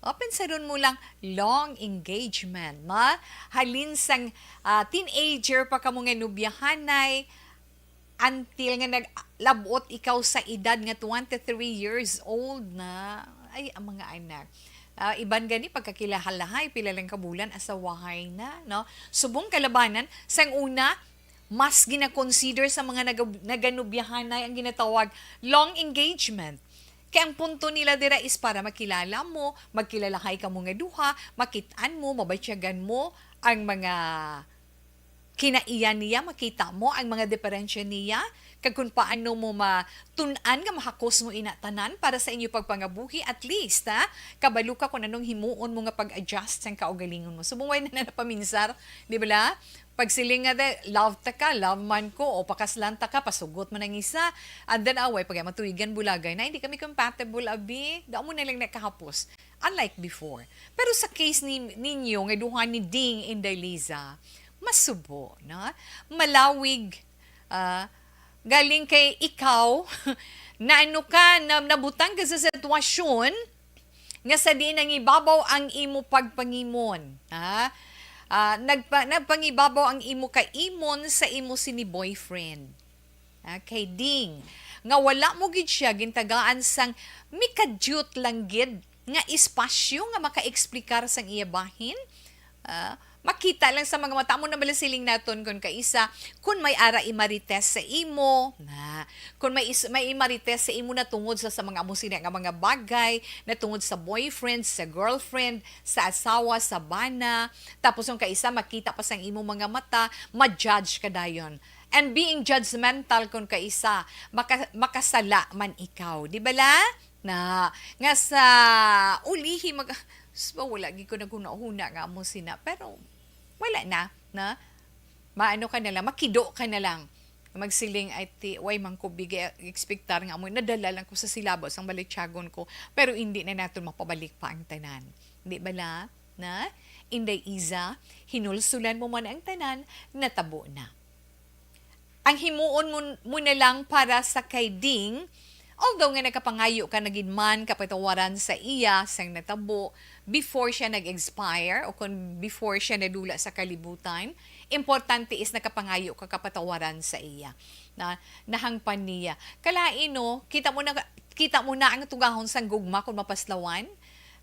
O, pensaron mo lang, long engagement, ma? Halin sang, ah, teenager pa kamo nga nobyahanay, until nga naglab-ot ikaw sa edad nga twenty-three years old na. Ay, ang mga anak. Ah, iban gani pagkakilahalahay, pila lang ka bulan, asawahay na, no? Subong kalabanan, sang una, mas gina-consider sa mga naga-, naganobyahanay ang ginatawag long engagement. Kay ang punto nila dira is para makilala mo, magkilalahay kamo nga duha, makit-an mo, mabatyagan mo ang mga kinaiya niya, makita mo ang mga diferensya niya, kag kung paano mo matun-an nga mahakos mo ina tanan para sa inyo pagpangabuhi. At least, ha, kabalo ka kung anong himuon mo nga pag-adjust sang kaugalingon mo. Subong way na na napaminsar, di ba la? Pagsiling nga, de, love ta ka, love man ko, o pakaslan ta ka, pasugot man ang isa, and then away, pag matuigan bulagay na, hindi kami compatible, abi, damo na lang nakahapos. Unlike before. Pero sa case ni, ninyo, nga duha ni Ding, Inday Liza, masubo, no? Malawig, ah, galing kay ikaw, na ano ka, na, nabutang ka sa sitwasyon nga sa diin nangibabaw ang imo pagpangimon, ha? Ah, nagpa-, nagpangibabaw ang imo kaimon sa imo sini boyfriend. Ah, kay Ding, nga wala mo gid siya gintagaan sang mikadyot lang gid nga espasyo nga maka-explicar sang iya bahin. Ah, makita lang sa mga mata mo na, bala siling naton kon kaisa, kun may ara i-marites sa imo, na, kun may is-, may i-marites sa imo na tungod sa, sa mga amo sina nga mga bagay, na tungod sa boyfriend, sa girlfriend, sa asawa, sa bana, tapos ang kaisa makita pa sang imo mga mata, ma-judge ka dayon. And being judgmental kon kaisa, maka-, makasala man ikaw. Di ba la? Na, nga sa ulihi, mag-, sus, ba, wala gid ko naghuna-huna nga amo sina. Pero, wala na, na maano ka na lang, makido ka na lang. Magsiling, "Ay, ti, way man ko bigi ekspektar nga amo, nadala lang ko sa silabot sang balatyagon ko, pero hindi na naton mapabalik pa ang tanan." Di bala? Na? Inday Iza, hinulsulan mo man ang tanan, natabo na. Ang himuon mo, mo na lang para sa kay Ding, although nga nakapangayo ka na gid man kapatawaran sa iya sang natabo before siya nag-expire o kung before siya nadula sa kalibutan, importante is nakapangayo ka kapatawaran sa iya. Na, nahangpan niya. Kalain, no, kita mo na, kita mo na ang tugahon sang gugma kung mapaslawan.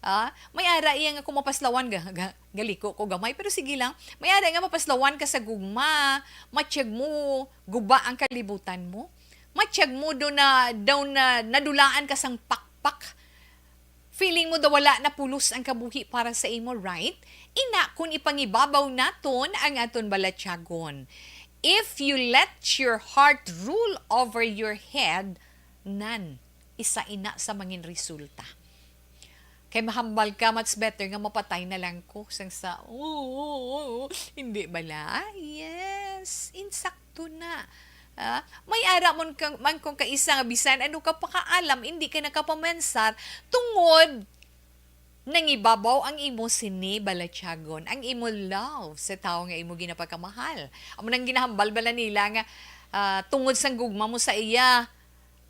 Ah, may ara iya nga kung mapaslawan ga, ga, galiko ko gamay, pero sige lang. May ara nga mapaslawan ka sa gugma, matyag mo, guba ang kalibutan mo. Matyag mo do na, daw na, nadulaan ka sang pakpak. Feeling mo daw wala na pulos ang kabuhi para sa imo, right? Ina, kung ipangibabaw naton ang aton balatyagon, "If you let your heart rule over your head," nan, isa ina sa mangin resulta. Kay mahambal ka, much better nga mapatay na lang ko sang sa, oo, hindi bala? Yes, insakto na. Ah, may ara man kang, man kung kaisa nga bisan ano ka pakaalam, hindi ka nakapamensar, tungod nangibabaw ang imo sini balatyagon, ang imo love sa tawo nga imo ginapagkamahal. Amo nang ginahambal bala nila nga, ah, tungod sang gugma mo sa iya,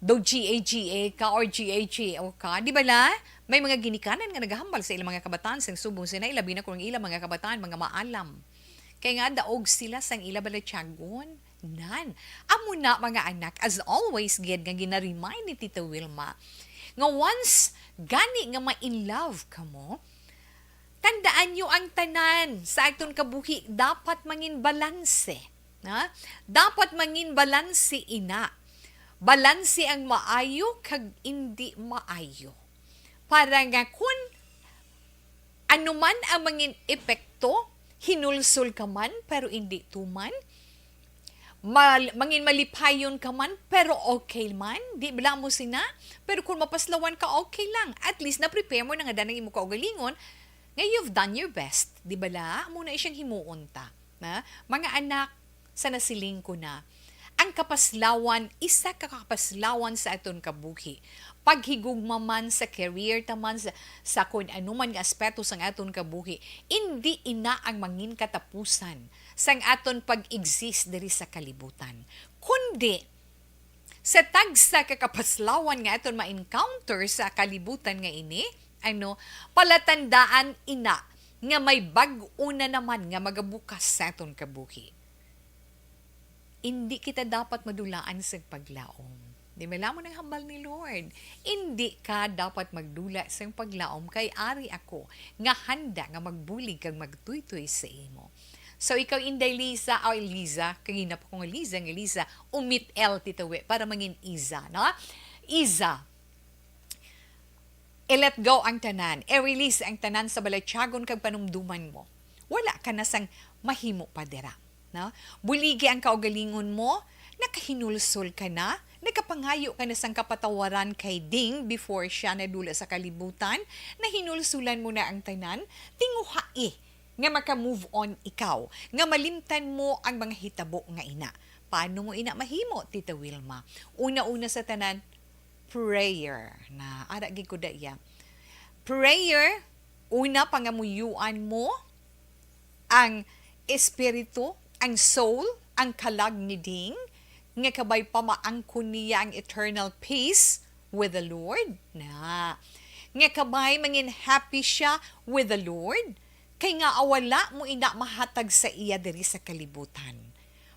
daw G A G A ka or G A G O ka, di bala? May mga ginikanan nga nagahambal sa ilang mga kabataan sang subong sina, ilabi na kung ang ilang mga kabataan mga maalam. Kay nga daog sila sang ila balatyagon. Nan, amo na, mga anak, as always gid nga gina-remind ni Tita Wilma, nga once gani nga ma-in love kamo, tandaan nyo ang tanan sa aton kabuhi dapat mangin balanse. Ha? Dapat mangin balanse ina. Balanse ang maayo kag indi maayo. Para nga kun ano man ang mangin epekto, hinulsol ka man pero indi tuman, mal-, mangin malipayon ka man pero okay man, di bala mo sina? Pero kung mapaslawan ka, okay lang. At least na-prepare mo na nga danang imo kaugalingon nga you've done your best, di bala? Amo na siyang himuon ta. Na, mga anak, sa nasiling ko na, ang kapaslawan, isa ka kapaslawan sa aton kabuhi. Paghigugma man sa career ta man, sa, sa kun ano man nga aspeto sang aton kabuhi, indi ina ang mangin katapusan sang aton pag-exist diri sa kalibutan. Kundi, sa tagsa ka kapaslawan nga aton ma-encounter sa kalibutan nga ini, ano, palatandaan ina nga may bag-o na naman nga magabukas sa aton kabuhi. Indi kita dapat madulaan sang paglaom. Di ba, amo nang hambal ni Lord? Indi ka dapat magdula sang paglaom, kay ari ako nga handa nga magbulig kag magtuytoy sa imo. So, ikaw, Inday Liza, ay, Liza, kagina pa ko nga Liza, nga Liza, umit L, Tita Wi, para mangin Iza, no? Iza, i-let go ang tanan, i-release ang tanan sa balatyagon kag panumduman mo. Wala ka na sang mahimo pa dira, no? Buligi ang kaugalingon mo, nakahinulsol ka na, nakapangayo ka na sang kapatawaran kay Ding before siya nadula sa kalibutan, nahinulsulan mo na ang tanan, tinguhai nga maka-move on ikaw, nga malimtan mo ang mga hitabo nga ina. Paano mo ina mahimo, Tita Wilma? Una-una sa tanan, prayer. Na, ara gid ko da iya. Prayer, una, pangamuyuan mo ang espiritu, ang soul, ang kalag ni Ding, nga kabay pamaangkon niya ang eternal peace with the Lord. Na, nga kabay mangin happy siya with the Lord, kay nga wala mo ina mahatag sa iya diri sa kalibutan,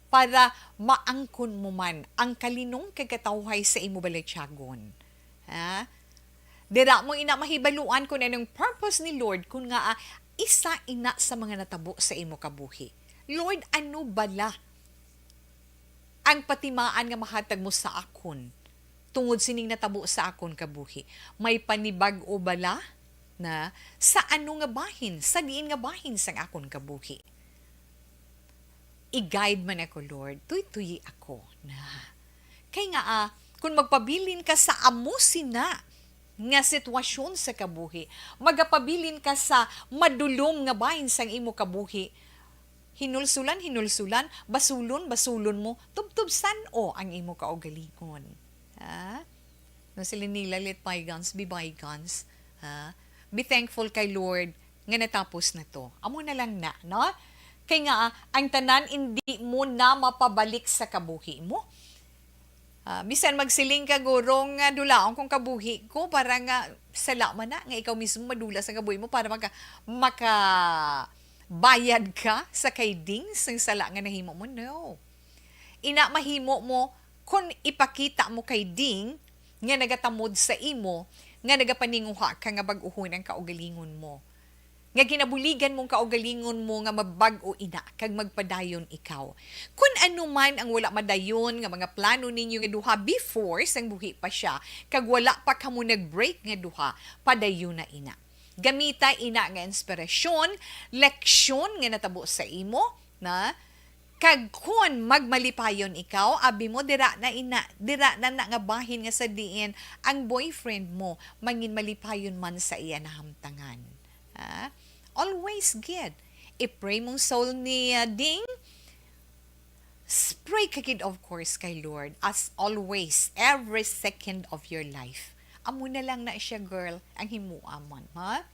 para maangkon mo man ang kalinong kag katawhay sa imo balatyagon. Ha? Dira mo ina mahibaluan kung anong purpose ni Lord, kung nga, ah, isa ina sa mga natabo sa imo kabuhi. Lord, ano bala ang patimaan nga mahatag mo sa akon tungod sining natabo sa akon kabuhi? May panibag-o bala na sa ano nga bahin, sa diin nga bahin sang akon kabuhi? I-guide man ako, Lord. Tuytuyi ako na. Kay nga, ah, kung magpabilin ka sa amo sina nga sitwasyon sa kabuhi, magapabilin ka sa madulom nga bahin sang imo kabuhi, Hinulsulan, hinulsulan, basulon, basulon mo, tubtob san-o ang imo kaugalingon. Ha? No, sila nila, "Let bygones be bygones." Ha? Be thankful kay Lord nga natapos na to. Amo na lang na, no? Kay nga, ah, ang tanan hindi mo na mapabalik sa kabuhi mo. Ah, bisan magsiling ka, "Guro, nga dulaon kong kabuhi ko, para nga sala man na, nga ikaw mismo madula sa kabuhi mo, para maka-, makabayad ka sa kay Ding sang sala nga nahimo mo." No. Ina, mahimo mo kon ipakita mo kay Ding nga nagatamod sa imo, nga nagapaninguha ka nga bag-uhon ang kaugalingon mo, nga ginabuligan mong kaugalingon mo nga mabag-o ina kag magpadayon ikaw. Kun ano man ang wala madayon nga mga plano ninyo nga duha before sang buhi pa sia, kag wala pa kamo nag-break nga duha, padayon na ina. Gamita ina nga inspirasyon, leksyon nga natabo sa imo, na, kag kun magmalipayon ikaw, abi mo, dira na ina, dira na na nga bahin nga sa diin ang boyfriend mo mangin malipayon man sa iya nahamtangan. Ha? Always gid. I-pray mong soul ni, ah, Ding. S-, pray ka gid, of course, kay Lord as always, every second of your life. Amo na lang na siya, girl, ang himuamon, ha?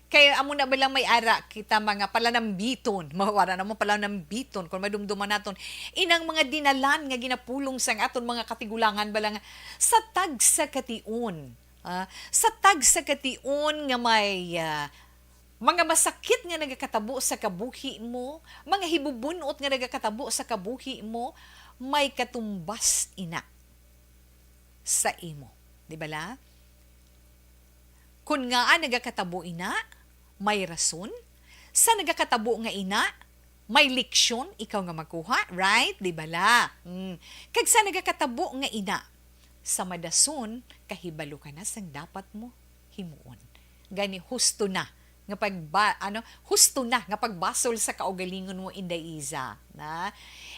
Kay amo na ba lang may ara kita mga palanambiton, mawara na mo palanambiton kung madumduman naton inang mga dinalan nga ginapulong sang aton mga katigulangan ba lang sa tagsa ka tion. Ah, sa tagsa ka tion nga may, ah, mga masakit nga nagakatabo sa kabuhi mo, mga hibubun-ot nga nagakatabo sa kabuhi mo, may katumbas ina sa imo. Di bala? Kun ngaa nagakatabo ina, may rason. Sa nagakatabo nga ina, may leksyon ikaw nga makuha, right? Di bala? Mm. Kag sa nagakatabo nga ina, sa madason, kahibalo ka na sang dapat mo himuon. Gani, husto na nga pagba-, ano, husto na nga pagbasol sa kaugalingon mo, Inday Iza, na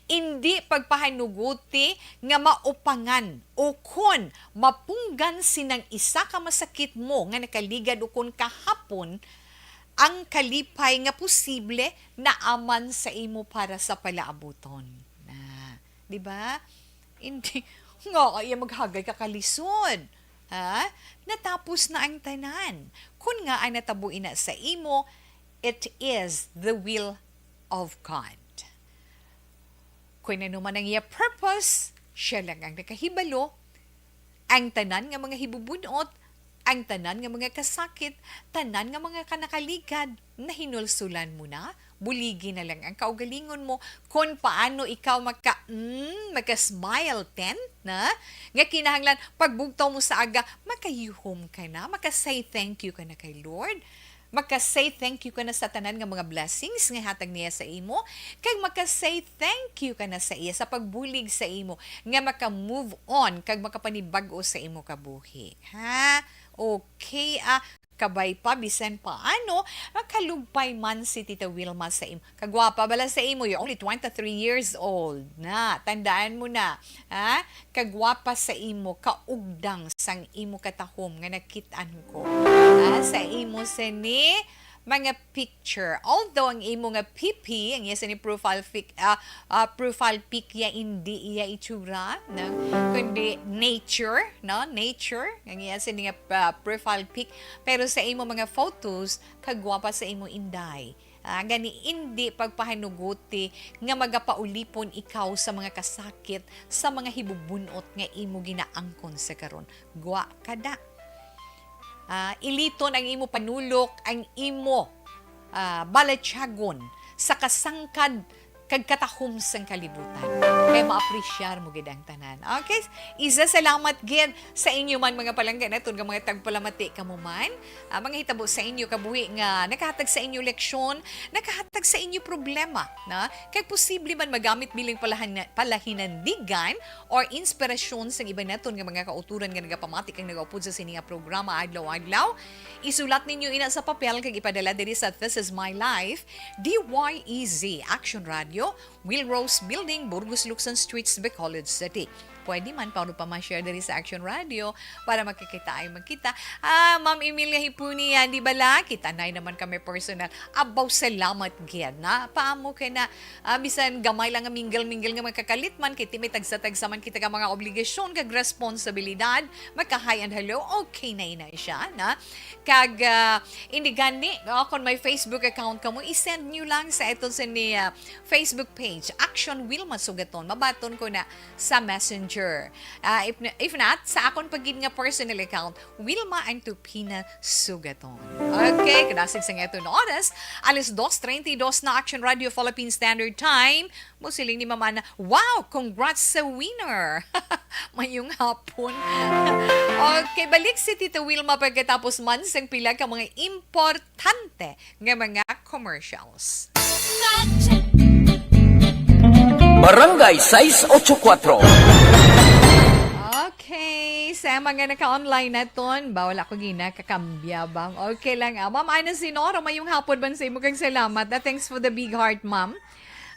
indi pagpahanuguti nga maupangan o kon mapunggan sinang isa ka masakit mo nga nakaligad o kon kahapon ang kalipay nga posible naaman sa imo para sa palaabuton. Na, di ba? Hindi, nga iya maghagay ka kalisod. Ha? Natapos na ang tanan. Kun nga ang natabo ina sa imo, it is the will of God. Kung ano man ang iya purpose, siya lang ang nakahibalo. Ang tanan nga mga hibubun-ot, ang tanan nga mga kasakit, tanan nga mga kanakaligad, nahinulsulan mo na, buligi na lang ang kaugalingon mo, kon paano ikaw maka, mm, maka-smile ten, na, nga kinahanglan, pagbugtaw mo sa aga, makayuhom ka na, maka-say thank you ka na kay Lord, maka-say thank you ka na sa tanan nga mga blessings nga hatag niya sa imo, kag maka-say thank you ka na sa iya sa pagbulig sa imo, nga maka-move on kag makapanibag-o sa imo kabuhi. Ha? Okay, ah, kabay pa, bisan paano, makalugpay man si Tita Wilma sa imo. Kagwapa bala sa imo, you're only twenty-three years old na. Tandaan mo na, ha? Kagwapa sa imo, kaugdang sang imo katahom nga nakit-an ko. Ha? Sa imo sini mga picture. Although ang imo nga P P, ang iya sini profile pic, ah, ah, profile pic ya, indi iya itsura, no? Kundi nature, no? Nature, ang iya sini nga, ah, profile pic. Pero sa imo mga photos, kagwapa sa imo, Inday. Ah, gani, indi pagpahanuguti nga magapaulipon ikaw sa mga kasakit, sa mga hibubun-ot nga imo ginaangkon sa karon. Gwa ka da. Ah, iliton ang imo panulok, ang imo, ah, balatyagon sa kasangkad kag katahom sang kalibutan. Kay maapresyar mo gid ang tanan. Okay? Isa, salamat gid sa inyo man, mga palangga naton, nga mga tagpalamati kamo man. Ah, mga hitabo sa inyo kabuhi nga nakahatag sa inyo leksyon, nakahatag sa inyo problema, na kag posible man magamit bilang palahan-, palahinandigan or inspirasyon sang iban naton nga mga kauturan nga nagapamati kag nagaupod sa sini nga programa adlaw-adlaw. Isulat ninyo ina sa papel kag ipadala diri sa This Is My Life, D Y E Z Action Radio, Will Rose Building, Burgos, Luksan Streets, Bacolod City. pwede man, paano pa ma-share diri sa Action Radio para makikita ay magkita. Ah, Ma'am Emilia Hipunia, di bala? Kita na naman kami personal. Abaw, salamat gid na. Paamo kay na, ah, bisan gamay lang nga mingle-mingle nga magkakalit man, kay ti may tagsa-tagsa man kita ka mga obligasyon kag responsibilidad, magka-hi and hello, okay na ina siya, na? Kag, ah, hindi gani, no? Kung may Facebook account kamo, i-send nyo lang sa ito sa ni, ah, Facebook page, Action Wilma Sugaton. Mabaton ko na sa Messenger. Ah, if, na- if not, sa akon pa gid nga personal account, Wilma Antupina Sugaton. Okay, kadasig sa ngayon oras, alas dos treinta y dos na Action Radio Philippine Standard Time. Musiling ni Mama na, "Wow, congrats sa winner!" Mayong hapon. Okay, balik si Tita Wilma pagkatapos man sang pila ka mga importante nga mga commercials. Barangay sais ocho kuatro. Okay, sa mga naka-online naton, ba, wala ko gina kakambya ba? Okay lang, ah. Ma'am Ana Sinoro, mayong hapon man sa imo kag salamat. Ah, thanks for the big heart, ma'am.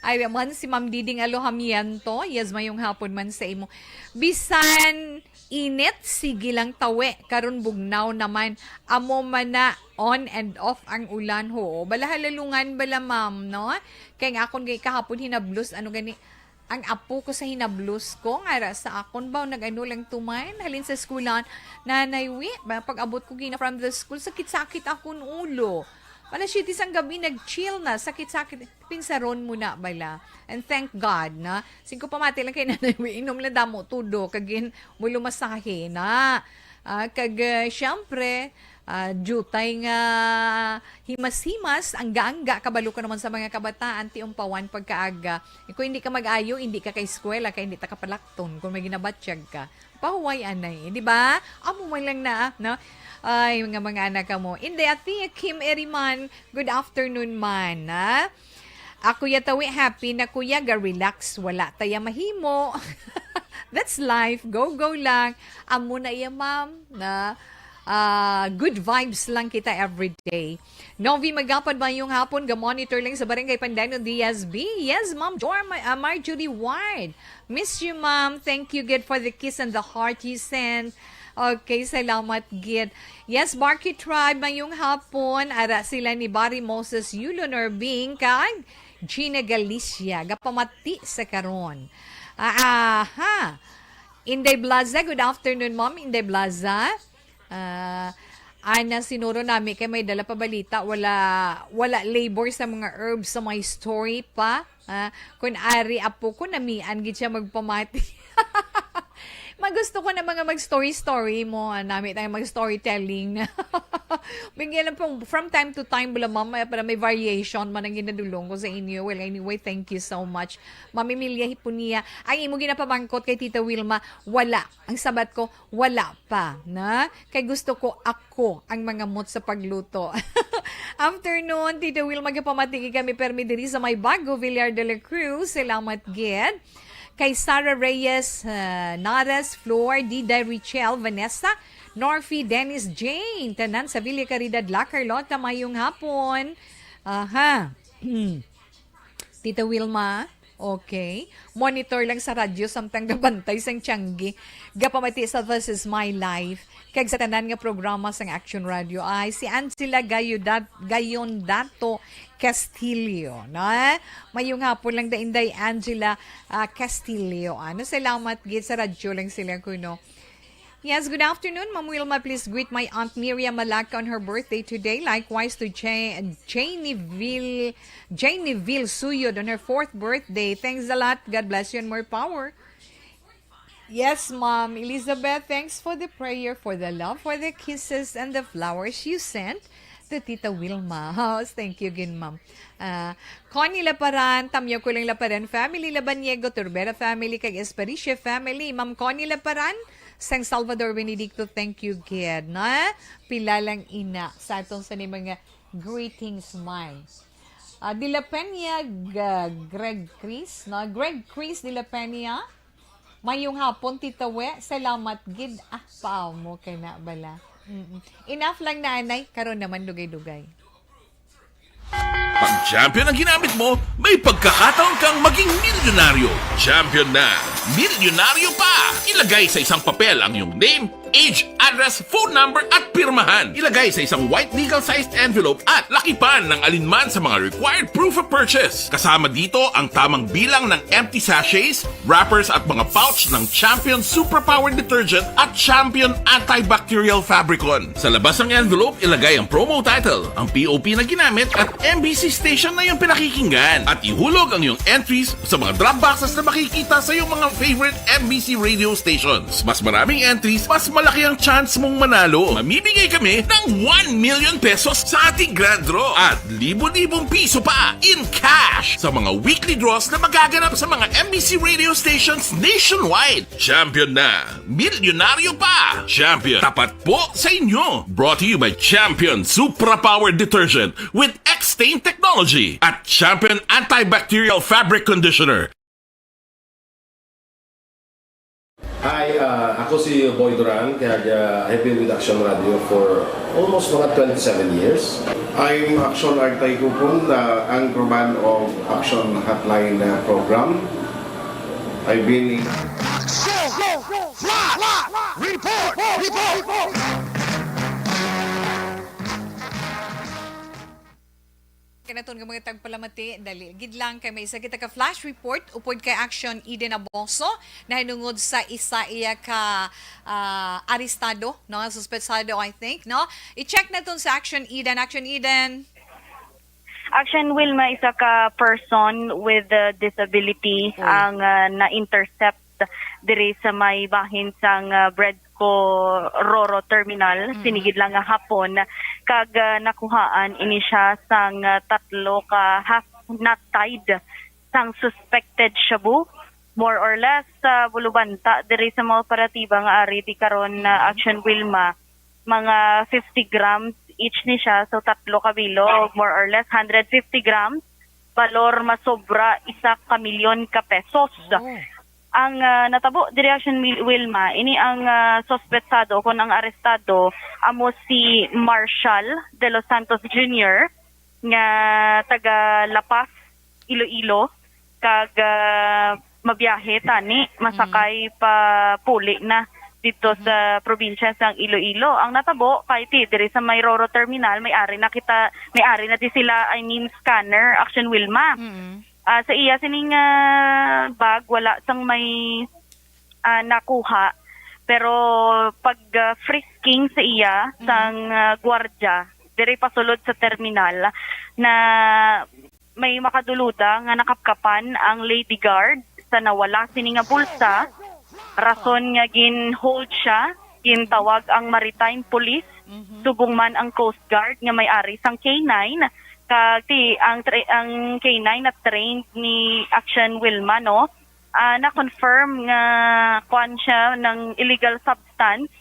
Ay, man si Ma'am Diding Alohamiento. Yes, mayong hapon man sa imo. Bisan init, sige lang tawi. Karon bugnaw naman. Amo man na on and off ang ulan, ho. Bala halalungan bala, ma'am, no? Kay nga akon gay kahapon hinablos, ano gani, ang apo ko sa hinablos ko, nga ra sa akon ba, nag-ano lang tuman, halin sa eskwelahan, "Nanay, wi, ba, pag-abot ko gina from the school, sakit-sakit akon ulo." Alas siyete sang gabi, nag-chill na, sakit-sakit. Pinsaron mo na bala. And thank God na. Singko pamati lang kay Nanay, wi, inom lang damo tudo, kagin mo lumasahe na. Ah, kag, ah, syempre, ah, jutay nga himas-himas, angga-angga, kabalo ka naman sa mga kabataan, ti umpawan pagkaaga. Kung hindi ka mag-ayo, hindi ka ka-eskwela, kay hindi ta kapalakton kung may ginabatyag ka. Pahuway anay, di ba? Amo man lang na, no? Ay, mga mga anak ka mo. Inday, Athea Kim Eriman, good afternoon man, ha? Ako ya tawi, happy na ko ya, ga-relax, wala ta ya mahimo. That's life, go, go lang. Amo na iya, ma'am, na, ah, good vibes lang kita everyday. Novi Magapad, mayong hapon, ga-monitor lang sa Barangay Pandanon, D S B. Yes, Ma'am Jor, Ma- ah, Marjorie Ward. Miss you, ma'am. Thank you, gid, for the kiss and the heart you sent. Okay, salamat, gid. Yes, Barky Tribe, mayong hapon. Ara sila ni Barry Moses Yulo Norbing kag Gina Galicia. Gapamati sa karon. Ah, aha. Inday Blaza, good afternoon, ma'am. Inday Blaza. Ah, Ana, sinuro nami kay may dala pa balita, wala, wala labor sa mga herbs sa my story pa. Ah, kun ari apo ko, namian gid siya magpamati. Magusto ko na mga mag-story-story mo, ah, nami tayo mag-storytelling. Bigyan lang pong, from time to time, bala, ma'am, may, para may variation man ang ginadulong ko sa inyo. Well, anyway, thank you so much. Ma'am Emilia Hipunia, ang imo ginapamangkot kay Tita Wilma, wala. Ang sabat ko, wala pa, na? Kay gusto ko ako ang mangamot sa pagluto. Afternoon, Tita Wilma, gapamati kay kami permi diri sa may Bago, Villar de la Cruz. Salamat gid. Kay Sarah Reyes, ah, Nares, Flor, Dida, Richel, Vanessa, Norfi, Dennis, Jane, tanan sa Villa Caridad, La Carlota, mayong hapon. Aha. Tita Wilma, okay. Monitor lang sa radyo samtang gabantay sang tiyanggi. Gapamati sa This Is My Life, kag sa tanan nga programa sang Action Radio ay si Angela Gayudat, Gayondato Castillo, no? Mayong hapon lang da Inday Angela, ah, Castillo. Ano, salamat gid sa radyo lang sila kuno. Yes, good afternoon, Ma'am Wilma. Please greet my Aunt Miriam Malacca on her birthday today. Likewise to Ja- Janieville, Janieville Suyod on her fourth birthday. Thanks a lot. God bless you and more power. Yes, Ma'am Elizabeth, thanks for the prayer, for the love, for the kisses, and the flowers you sent to Tita Wilma. Oh, thank you again, Ma'am. Ah, Connie Laparan, Tamyo Kulang Laparan family, Labaniego, Turbera family, kag Esperiche family. Ma'am Connie Laparan, San Salvador Benedicto, thank you gid, na? Pila lang ina sa atong sa ni mga greetings, may. Ah, De La Peña, G- Greg Chris, no? Greg Chris De La Peña, mayong hapon, Tita We. Salamat gid. Ah, paamo kay na bala. Mm-mm. Enough lang na, anay. Karon naman, dugay-dugay. Pag champion ang ginamit mo, may pagkakataon kang maging milyonaryo. Champion na! Milyonaryo pa! Ilagay sa isang papel ang iyong name, age, address, phone number, at pirmahan. Ilagay sa isang white legal-sized envelope at lakipan ng alinman sa mga required proof of purchase. Kasama dito ang tamang bilang ng empty sachets, wrappers at mga pouch ng Champion Superpower Detergent at Champion Antibacterial Fabricon. Sa labas ng envelope, ilagay ang promo title, ang P O P na ginamit at M B C station na iyong pinakikinggan. At ihulog ang iyong entries sa mga drop boxes na makikita sa iyong mga favorite M B C radio stations. Mas maraming entries, mas malaki ang chance mong manalo. Mamimigay kami ng one million pesos sa ating grand draw at libo-libong piso pa in cash sa mga weekly draws na magaganap sa mga M B C radio stations nationwide. Champion na! Milyonaryo pa! Champion, tapat po sa inyo! Brought to you by Champion Supra Power Detergent with X-Stain Technology at Champion Antibacterial Fabric Conditioner. Hi, ah, ako si Boy Duran, kag ah, I've been with Action Radio for almost mga twenty-seven years. I'm Action Artay Kupon, the anchorman of Action Hotline uh, program. I've been in Action! Flash! Report! Report! Kanaton nga mga tagpalamati, dali gid lang kay may isa kita ka flash report upod kay Action Eden Aboso nahinungod sa isa iya ka ah, arestado, no, nga suspetsado, I think, no? I-check naton sa Action Eden. Action Eden. Action Wilma, isa ka person with uh, disability ang uh, na-intercept diri sa may bahin sang uh, Bredco Roro Terminal, sinigid lang nga hapon, kag uh, nakuhaan ini siya sang uh, tatlo ka half nut tied sang suspected shabu. More or less, uh, bulubanta diri sa mga operatiba nga ari di karon na Action Wilma, mga fifty grams each ni siya, so tatlo ka bilog, more or less hundred fifty grams, balor masobra isa ka milyon ka pesos. Ang ah, natabo diri Action Wil- Wilma, ini ang ah, suspetsado o kon ang arestado amo si Marshall De Los Santos Junior nga taga La Paz, Iloilo, kag ah, mabiyahe tani, masakay pa puli na dito sa probinsya sang Iloilo. Ang natabo kay ti diri sa may Roro Terminal, may ari na kita, may ari na di sila, I mean, scanner, Action Wilma. Ah, sa iya sining ah, bag wala sang may ah, nakuha, pero pag ah, frisking sa iya sang ah, gwardiya diri pasulod sa terminal na may makaduluda nga nakapkapan ang lady guard sa nawala sini nga bulsa, rason nga gin-hold siya, gintawag ang maritime police, subong man ang Coast Guard nga may ari sang K nine, kag ti ang tra- ang K nine na trained ni Action Wilma, no? Ah, na-confirm nga kuan siya ng illegal substance.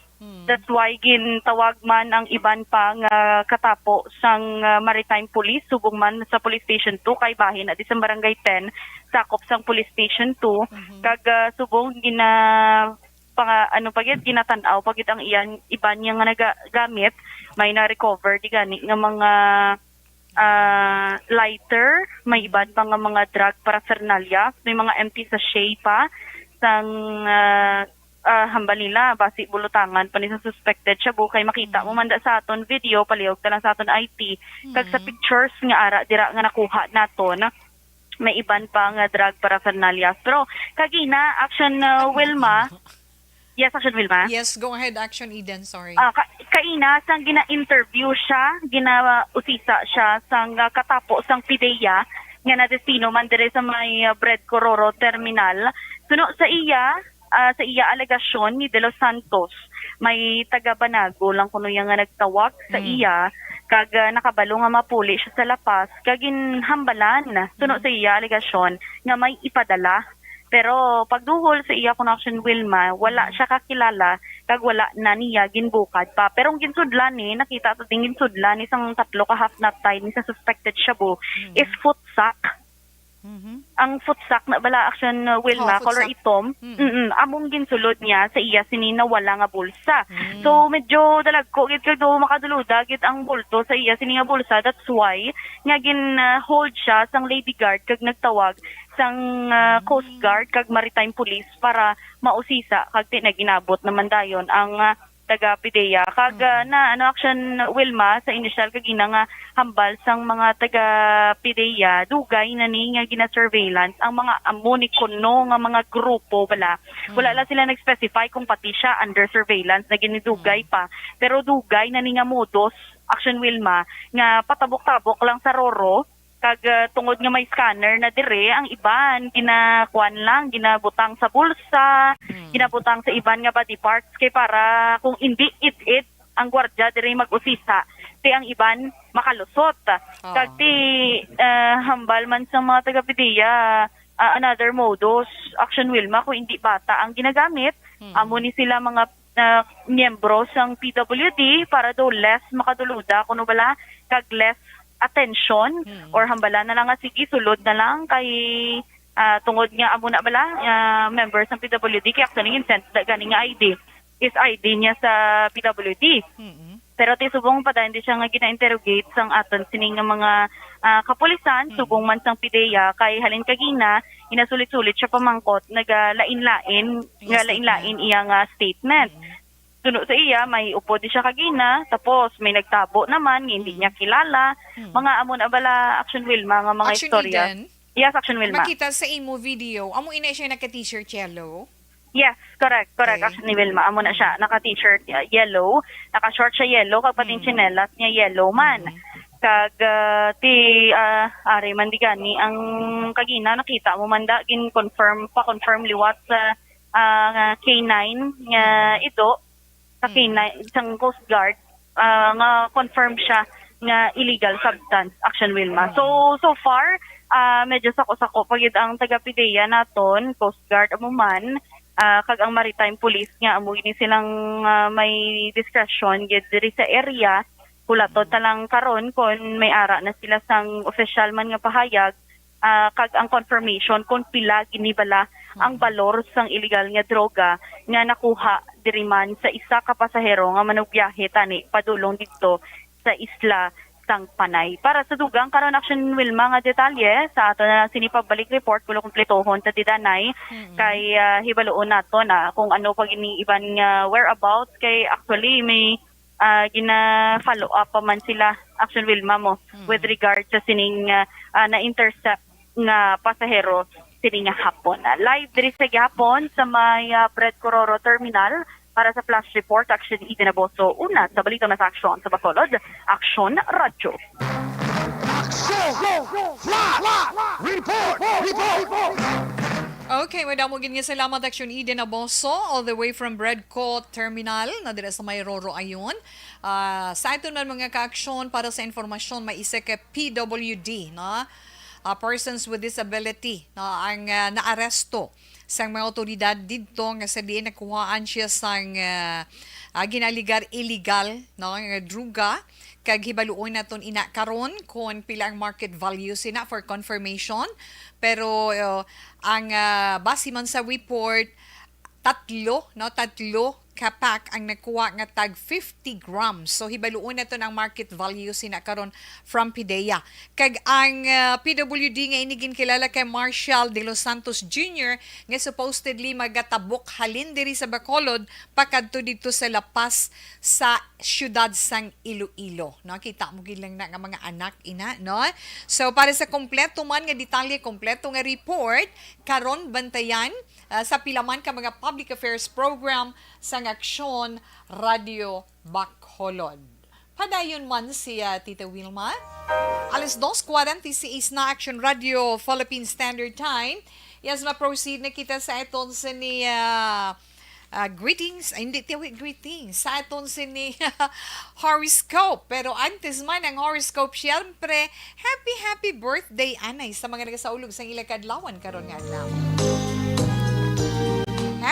That's why gintawag man ang iban pa nga katapo sang ah, Maritime Police, subong man sa Police Station two, kay bahin na di sa Barangay ten, sakop sang Police Station two. Kag ah, subong gina panga, ano pa gid, ginatan-aw pa gid ang iyan iban niya nga nagagamit. May na-recover di gani nga mga ah, lighter, may iban pa nga mga drug paraphernalia, may mga empty sachet pa sang ah, ah, hambal nila, basi bulutangan pa ni sa suspected shabu, kay makita mo man da sa aton video, palihog ta lang sa aton I T, kag sa pictures nga ara dira nga nakuha naton, may iban pa nga drug paraphernalia. Pero kagina, Action ah, Wilma, Yes, Action Wilma. Yes, go ahead, Action Eden. Sorry. Ah, ka- kaina sang gina-interview siya, ginausisa siya sang ah, katapo sang pideya nga nadestino man dire sa may ah, Bredco Roro Terminal. Suno sa iya, ah, sa iya alegasyon ni De Los Santos, may taga Banago lang kuno iya nga nagtawag sa iya, kag ah, nakabalo nga mapuli siya sa La Paz, kag ginhambalan, suno sa iya alegasyon, nga may ipadala. Pero pagduhol sa iya kon Action Wilma, wala siya kakilala kag wala na niya ginbukad pa. Pero ang ginsudlan ni, nakita ta ding ginsudlan ni sang tatlo ka half nut tied ni sa suspected shabu is foot sock. Mhm. Ang futsak na bala, Action, uh, Wilma, Oh, color futsak. itom. Mm. Mm, among ginsulod niya sa iya sini nawala nga bulsa. Mm. So medyo dalagko gid kag daw makaduluda gid ang bulto sa iya sini nga bulsa. That's why nga gin-hold siya sang Lady Guard kag nagtawag sang, ah, Mm. Coast Guard kag Maritime Police para mausisa kag ti naginabot naman dayon ang, ah, taga PDEA. Kag, ah, Mm. na, ano, Action, Wilma, sa inisyal kagina nga hambal sang mga taga PDEA, dugay na ni nga gina-surveillance ang mga amo ni kuno nga mga grupo bala. Wala Mm. lang sila nag-specify kung pati siya under surveillance na ginidugay Mm. pa, pero dugay na ni nga modus, Action, Wilma, nga patabok-tabok lang sa Roro, kag, ah, tungod nga may scanner na dire, ang iban ginakuan lang, ginabutang sa bulsa, Mm. ginabutang sa iban nga body parts kay para kung indi it-it ang gwardya dire mag-usisa, ti ang iban makalusot. Oo. Kag ti, ah, hambal man sa mga taga PDEA, ah, another modus, Action, Wilma, kung indi bata ang ginagamit, Mm. amo ni sila mga, ah, miyembro sang PWD para daw less makaduluda kuno bala kag less attention Mm. or hambala na lang nga sige sulod na lang kay, ah, tungod nga amo na bala, ah, member sang PWD kay actually gin-send na gani nga ID is ID niya sa PWD. Mm. Pero ti subong pa dayon di siya nga gina-interrogate sang aton sini nga mga, ah, kapulisan, Mm. subong man sang PDEA, kay halin kagina, inasulit-sulit siya pamangkot, nagalain-lain, nga Yes, lain-lain iya nga statement. Mm. Suno sa iya, may upod di siya kagina, tapos may nagtabo naman, nga hindi Mm. niya kilala. Mm. Mga amo na bala, Action, Wilma, nga mga Action istorya. Eden, Yes, Action, Wilma. makita sa imo video, amo ina siya naka-t-shirt yellow? Yes, correct, correct. Okay. Actually, Wilma, amo na siya. Naka-t-shirt, uh, yellow, naka-short siya yellow, kag pati Mm. tsinelas niya yellow man. Mhm. Kag, uh, ti, uh, ari man di gani ang kagina, nakita mo man da, gin-confirm, pa-confirm liwat sa, uh, K nine nga Mhm. ido, sa Mhm. K nine, sang Coast Guard, uh, nga confirm siya nga illegal substance, Action, Wilma. So, so far, uh, medyo sako-sako pa gid ang taga PDEA naton, Coast Guard amo man, ah, kag ang Maritime Police nga amo gini silang, ah, may discretion gid diri sa area. Hulaton ta lang karon kon may ara na sila sang opisyal man nga pahayag, ah, kag ang confirmation kon pila gini bala ang Mm. balor sang illegal nga droga nga nakuha diri man sa isa ka pasahero nga manugbiyahe tani padulong didto sa isla sang Panay. Para sa dugang karon, Action, Wilma, nga detalye sa ato na lang sini pagbalik report, kulo kumpletohon ta ti danay Mm. kay, ah, hibaluon nato na kung ano pa gini iban nga whereabouts kay actually may, ah, gina-follow up pa man sila, Action, Wilma, mo Mm. with regard sa sining, ah, ah, na-intercept nga pasahero sini nga hapon. Ah, live diri sa gihapon sa may, ah, Bread Cororo Terminal para sa Flash Report, Action Eden Aboso. Una sa Balita na sa Aksyon sa Bacolod, Aksyon Radyo. Aksyon! Flash! Report! Report! Okay, madamo gid nga salamat, Action Eden Aboso, all the way from Bread Co Terminal, na dira sa may Roro Ayon. Ah, sa aton man mga ka-aksyon, para sa informasyon, may isa ka P W D, no? Ah, persons with disability, no, ang, ah, naaresto sang mga awtoridad didto nga sa diin nakuhaan siya sang, ah, ah, ginaligar illegal, no, nga droga, kag hibaluon naton ina karon kon pila ang market value sina for confirmation. Pero, uh, ang, ah, base man sa report, tatlo, no, tatlo ka pack ang nakuha nga tag fifty grams. So, hibaluon naton ang market value sina karon from PDEA. Kag ang, ah, P W D nga ini ginkilala kay Marshall De Los Santos Junior nga supposedly magatabok halin diri sa Bacolod pakadto didto sa La Paz sa siyudad sang Iloilo. No, kita mo gid lang na nga mga anak ina, no? So, para sa kompleto man nga detalye, kompleto nga report, karon bantayan, ah, sa pila man ka mga public affairs program sang Aksyon Radyo Bacolod. Padayon man si, ah, Tita Wilma. Alas dos cuarenta y seis na, Action Radio Philippine Standard Time. Yes, ma-proceed na kita sa aton sini, ah, ah, greetings. Ay, hindi, tiyawi greetings. Sa aton sini horoscope. Pero antes man ang horoscope, syempre, happy, happy birthday, anay, sa mga nagasaulog sang ila kadlawan karon nga adlaw.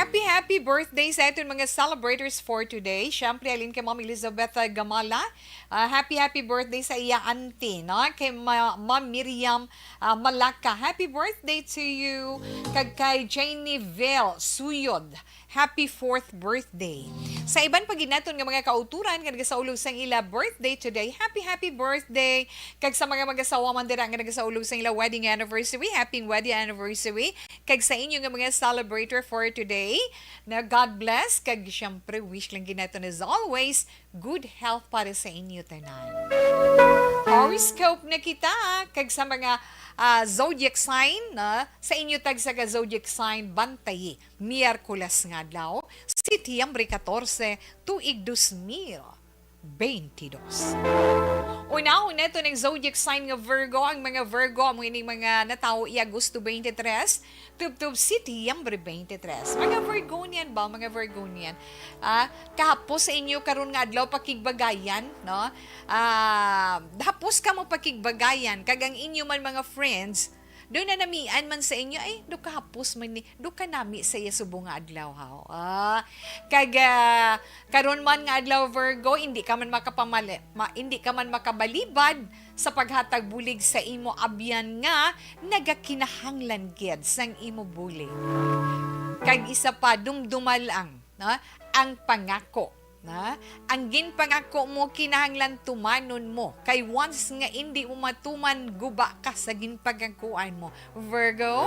Happy, happy birthday sa aton mga celebrators for today. Siyempre, alin kay Ma'am Elizabeth, uh, Gamala. Ah, happy, happy birthday sa iya auntie, no? Kay Ma-, Ma'am Miriam, ah, Malaka. Happy birthday to you. Kag kay Janie Ville Suyod. Happy fourth birthday. Sa iban pa gid naton nga mga kauturan nga nagasaulog sang ila birthday today, happy, happy birthday. Kag sa mga mag-asawa man dira nga nagasaulog sang ila wedding anniversary, happy wedding anniversary. Kag sa inyo nga mga celebrator for today, na God bless. Kag syempre, wish lang gid naton as always, good health para sa inyo tanan. Horoscope na kita, kag sa mga, ah, zodiac sign, na sa inyo tagsa ka zodiac sign, bantayi, Miyerkules nga adlaw, Setyembre katorse, tuig dos mil bente dos. Unahon naton ang zodiac sign nga Virgo. Ang mga Virgo, amo ining mga natawo iya Agosto twenty-three, tubtob Setyembre twenty-three. Mga Virgonian ba, mga Virgonian? Ah, kahapos sa inyo karon nga adlaw pakigbagayan, no? Ah, hapos kamo pakigbagayan, kag ang inyo man mga friends, do na namian man sa inyo, ay, do kahapos man ni, do kanami sa iya subong nga adlaw, haw. Ah, kag, ah, karon man nga adlaw, Virgo, hindi ka man makapamali-, ma-, hindi ka man makabalibad sa paghatag bulig sa imo abyan nga nagakinahanglan gid sang imo bulig. Kag isa pa, dumdumal ang, na, ang pangako, na, ang ginpangako mo kinahanglan tumanon mo, kay once nga indi mo matuman, guba ka sa ginpangakuan mo. Virgo,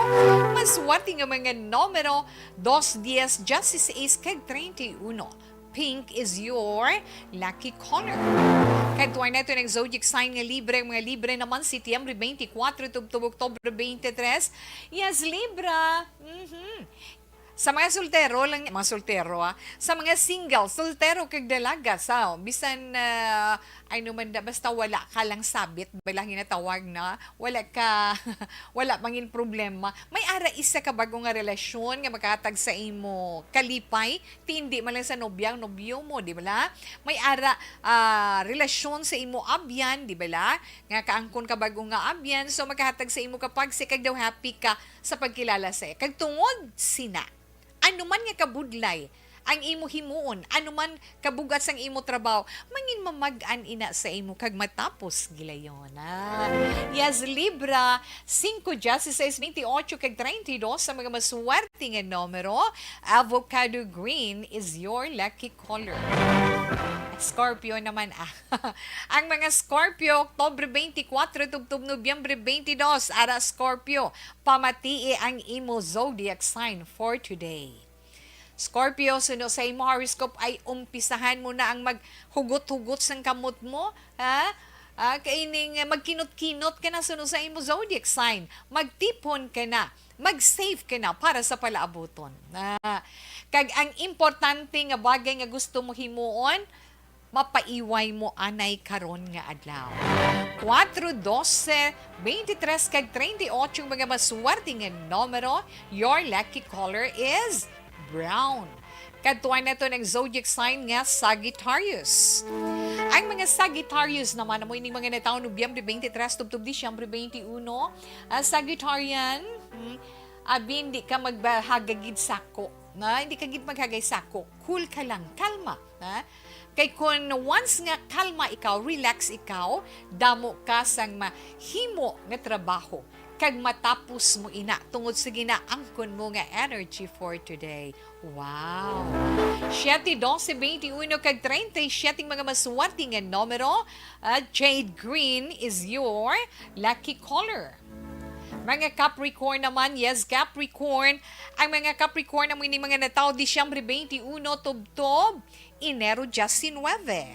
maswerte nga mga numero, dos, dies, dieciséis, kag treinta y uno. Pink is your lucky color. Kadtuan nato ng zodiac sign nga Libra. Ang mga Libra naman, Setyembre twenty-four tubtob Oktubre twenty-three. Yes, Libra. Mhm. Sa mga soltero lang, mga soltero, ah. Sa mga single, soltero kag dalaga, sa, bisan, ah, ay naman da, basta wala ka lang sabit, bala ginatawag na, wala ka, wala mangin problema. May ara isa ka bago nga relasyon nga makahatag sa imo kalipay, ti hindi man lang sa nobya, nobyo mo, di ba? May ara, ah, relasyon sa imo abyan, di ba? Nga kaangkon ka bago nga abyan, so makahatag sa imo kapag si kag daw happy ka sa pagkilala sa iya. Kag tungod sina, ano man nga kabudlay ang imo himuon, ano man kabugat sang imo trabaho, mangin mamag-an ina sa imo kag matapos gilayon. Ah, yes, Libra, singko, dieciséis, veintiocho, kag treinta y dos sa mga maswerte nga numero. Avocado green is your lucky color. Scorpio naman, ah. Ang mga Scorpio, Oktubre twenty-four tubtob Nobyembre twenty-two. Ara, Scorpio, pamatii ang imo zodiac sign for today. Scorpio, suno sa imo horoscope ay umpisahan mo na ang maghugot-hugot sang kamot mo, ha? Ah, kay ining, eh, magkinot-kinot ka na suno sa imo zodiac sign. Magtipon ka na, mag-save ka na para sa palaabuton. Ah, kag ang importante nga bagay nga gusto mo himuon, mapaiway mo anay karon nga adlaw. Kuwatro, dose, twenty-tres kag treinta y ocho ang mga maswerte nga numero. Your lucky color is brown. Kadtuan nato ng zodiac sign nga Sagittarius. Ang mga Sagittarius naman, amo ining mga natawo Nobyembre twenty-tres tubtob Disyembre twenty-one. Ah, Sagittarian, hmm, abi, hindi ka maghagagid sako, na? Hindi ka gid maghagay sako. Cool ka lang, kalma, na? Kay kun once nga kalma ikaw, relax ikaw, damo ka sang mahimo nga trabaho, kag matapos mo ina, tungod sa ginaangkon mo nga energy for today. Wow! Siete, dose, twenty-uno, kag treinta y siete ang mga maswerte nga numero. Ah, jade green is your lucky color. Mga Capricorn naman, yes, Capricorn. Ang mga Capricorn amo ini mga natawo Disyembre twenty-uno tubtob Enero diecinuebe.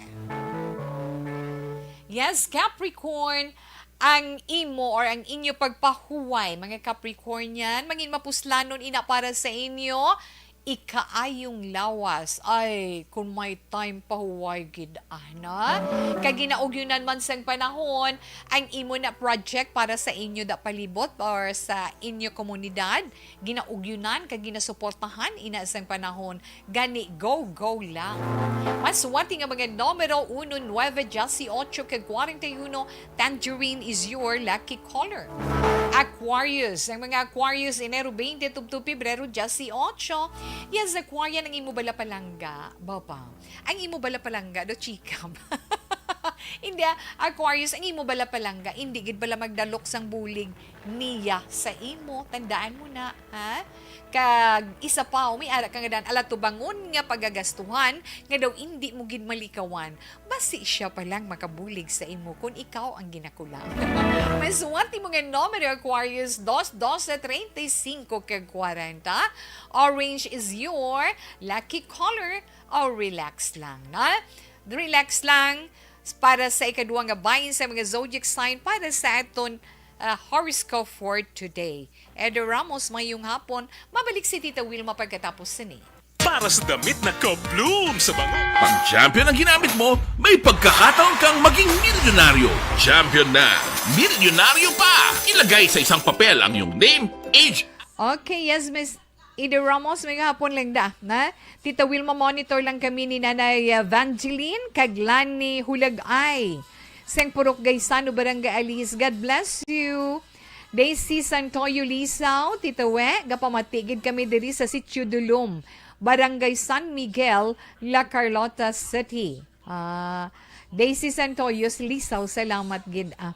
Yes, Capricorn, ang imo or ang inyo pagpahuway, mga Capricornian, mangin mapuslanon ina para sa inyo. Ikaayong lawas. Ay, kung may time, pahuway gid, ana. Kag ginaugyunan man sang panahon ang imo na project para sa inyo da palibot or sa inyo komunidad. Ginaugyunan kag ginasuportahan ina sang panahon. Gani, go, go lang. Maswerte nga mga numero, uno, nuebe, dieciocho, kag kwarenta y uno. Tangerine is your lucky color. Aquarius. Ang mga Aquarius, Enero twenty tubtob Pebrero dieciocho. Yes, Aquarian, ang imo bala palangga. Baba. Ang imo bala palangga, do chikab. Hindi, ah, Aquarius, ang imo bala palangga, hindi gid bala magdalok sang bulig niya sa imo. Tandaan mo na, ha? Kag isa pa, may ara ka nga dan, ala, tubangon nga pagagastuhan nga daw hindi mo gid malikawan. Basi siya pa lang makabulig sa imo kon ikaw ang ginakulang. Masuwat imo nga numero, Aquarius, dos, doce, treinta y cinco, kag kwarenta. Orange is your lucky color. O, relax lang, na? Relax lang para sa ikaduha nga bahin sa mga zodiac sign para sa aton, ah, horoscope for today. Edo Ramos, mayong hapon. Mabalik si Tita Wilma pagkatapos sini. Para sa damit na ka-bloom sa bango. Pag Champion ang ginamit mo, may pagkakataon kang maging milyonaryo. Champion na, milyonaryo pa! Ilagay sa isang papel ang iyong name, age, Okay, yes, Miss Ida Ramos, may hapon lang da, na? Tita Wilma, monitor lang kami ni Nanay, uh, Vangeline kag Lani Hulagay. Sang Purok Gaisano, Barangay Alis. God bless you. Daisy Santoyo Lisaw, Tita We, gapamatigid kami diri sa Sitio Dulom, Barangay San Miguel, La Carlota City. Ah, Daisy Santoyos Lisaw, salamat gid, ah.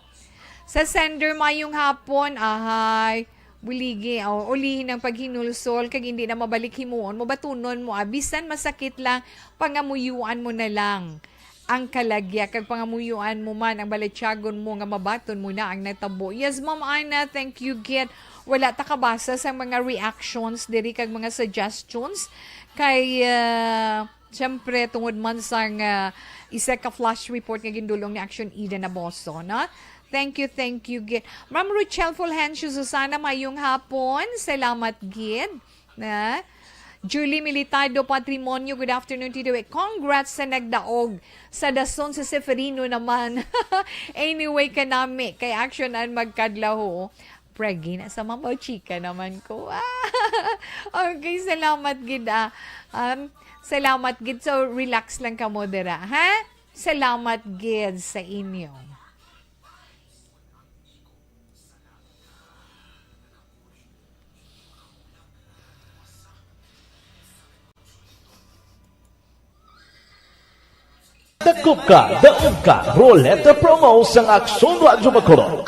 Sa sender, mayong hapon, ahay. Buligi, oh, ulihin ang paghinulsol, kag hindi na mabalik himuon mo, batunon mo, ah. Bisan masakit lang, pangamuyuan mo na lang ang kalagya, kag pangamuyuan mo man ang balatyagon mo nga mabaton mo na ang natabo. Yes, Ma'am Ana, thank you, gid. Wala ta kabasa sa mga reactions diri kag mga suggestions kay, ah, siyempre, tungod man sang, ah, isa ka flash report nga gindulong ni Action Eden Aboso, no? Thank you, thank you, gid. Ma'am Rochelle Fulgencio Susana, mayong hapon. Salamat, gid. Na? Julie Militado Patrimonio, good afternoon, Tito. Congrats sa nagdaog sa dason sa Seferino naman. Anyway, kanami, kay Action an magkadlaw, ho. Preggy na sa mamaw, chika naman ko. Okay, salamat gid, ah. Um, salamat gid. So, relax lang kamo dira, ha? Salamat gid sa inyo. Dakop ka, daog ka, Roleta Promo sang Aksyon Radyo Bacolod.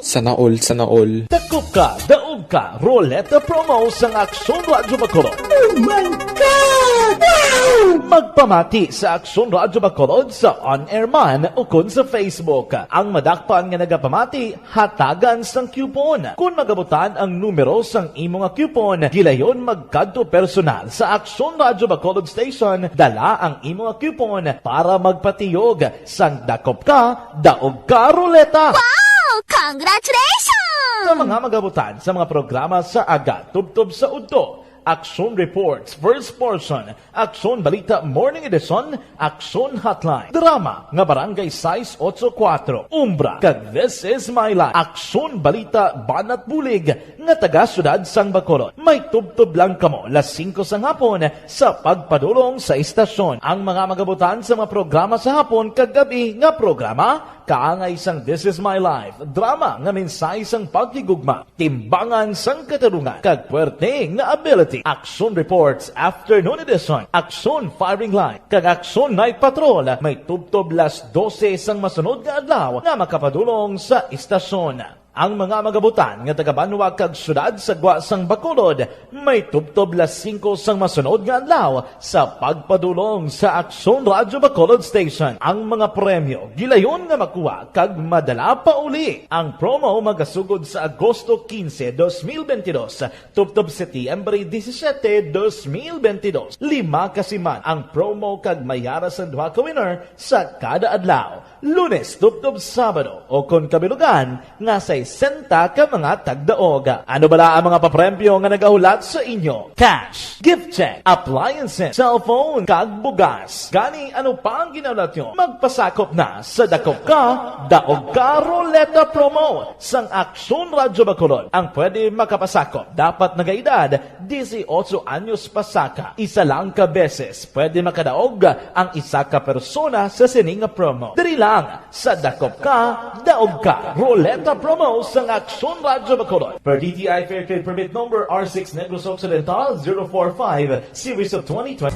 Sana all, sana all. Dakop ka, daog ka, Roleta Promo sang Aksyon Radyo Bacolod. Oh my God! Wow! Magpamati sa Aksyon Radyo Bacolod sa on-air man ukon sa Facebook. Ang madakpan nga nagapamati, hatagan sang coupon. Kon magabutan ang numero sang imo nga coupon, gilayon magkadto personal sa Aksyon Radyo Bacolod Station, dala ang imo nga coupon para magpatiyog sang Dakop Ka, Daog Ka Roleta. Wow! Congratulations! Sa mga magabutan sa mga programa sa aga tubtob sa udto, Aksyon Reports, first portion, Aksyon Balita Morning Edition, Aksyon Hotline, drama nga Barangay sais otso kuwatro, Umbra, kag This Is My Life, Aksyon Balita Banat Bulig nga taga Siyudad sang Bacolod. May tubtob lang kamo las singko sang hapon sa pagpadulong sa istasyon. Ang mga magabutan sa mga programa sa hapon kag gab-i nga programa, kaangay sang This Is My Life, drama nga mensahe sang paghigugma, timbangan sang katarungan, kag puwerte nga ability. Aksyon Reports Afternoon Edition, Aksyon Firing Line, kag Aksyon Night Patrol may tubtob las dose sang masunod nga adlaw nga makapadulong sa istasyon. Ang mga magabutan nga taga-banwa kag siyudad sa gwa sang Bacolod may tubtob las singko sang masunod nga adlaw sa pagpadulong sa Aksyon Radyo Bacolod Station. Ang mga premyo gilayon nga makuha kag madala pa uli. Ang promo magasugod sa Agosto quince, dos mil veintidós, tubtob Setyembre disisiete, dos mil veintidós. Lima ka siman ang promo kag may ara sang duha ka winner sa kada adlaw, Lunes tubtob Sabado, o kon kabilugan nga sesenta ka mga tagdaog. Ano bala ang mga papremyo nga nagahulat sa inyo? Cash, gift check, appliances, cellphone, kag bugas. Gani, ano pa ang ginahulat nyo? Magpasakop na sa Dakop Ka, Daog Ka Roleta Promo sang Aksyon Radyo Bacolod. Ang pwede makapasakop dapat nagaedad dieciocho anyos pasaka. Isa lang ka beses pwede makadaog ang isa ka persona sa sini nga promo. Diri lang sa Dakop Ka, Daog Ka Roleta Promo. Sang Aksyon Radyo Bacolod. Per D T I Fair Trade Permit Number R six Negros Occidental zero four five, Series of twenty twenty.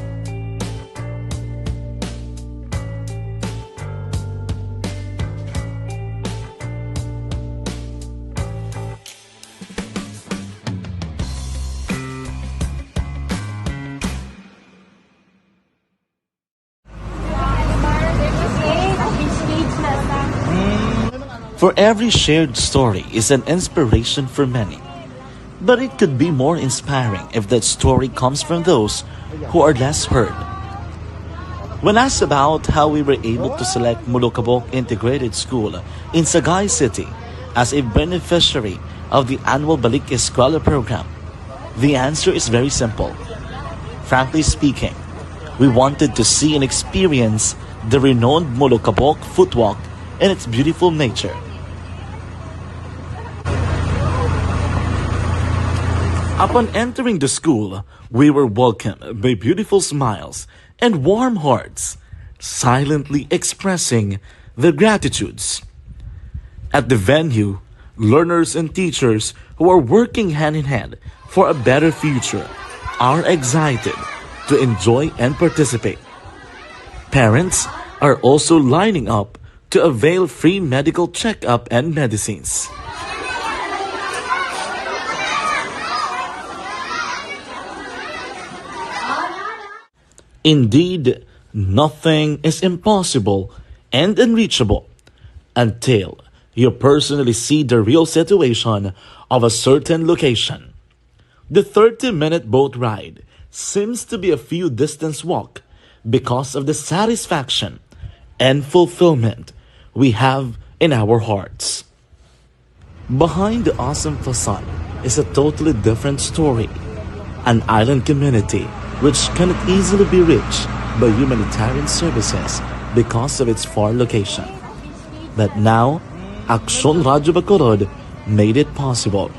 For every shared story is an inspiration for many. But it could be more inspiring if that story comes from those who are less heard. When asked about how we were able to select Molokabok Integrated School in Sagay City as a beneficiary of the annual Balik Eskwela program, the answer is very simple. Frankly speaking, we wanted to see and experience the renowned Molokabok Footwalk and its beautiful nature. Upon entering the school, we were welcomed by beautiful smiles and warm hearts, silently expressing their gratitudes. At the venue, learners and teachers who are working hand in hand for a better future are excited to enjoy and participate. Parents are also lining up to avail free medical checkup and medicines. Indeed, nothing is impossible and unreachable until you personally see the real situation of a certain location. The thirty-minute boat ride seems to be a few distance walk because of the satisfaction and fulfillment we have in our hearts. Behind the awesome facade is a totally different story. An island community which cannot easily be reached by humanitarian services because of its far location. But now, Aksyon Radyo Bacolod made it possible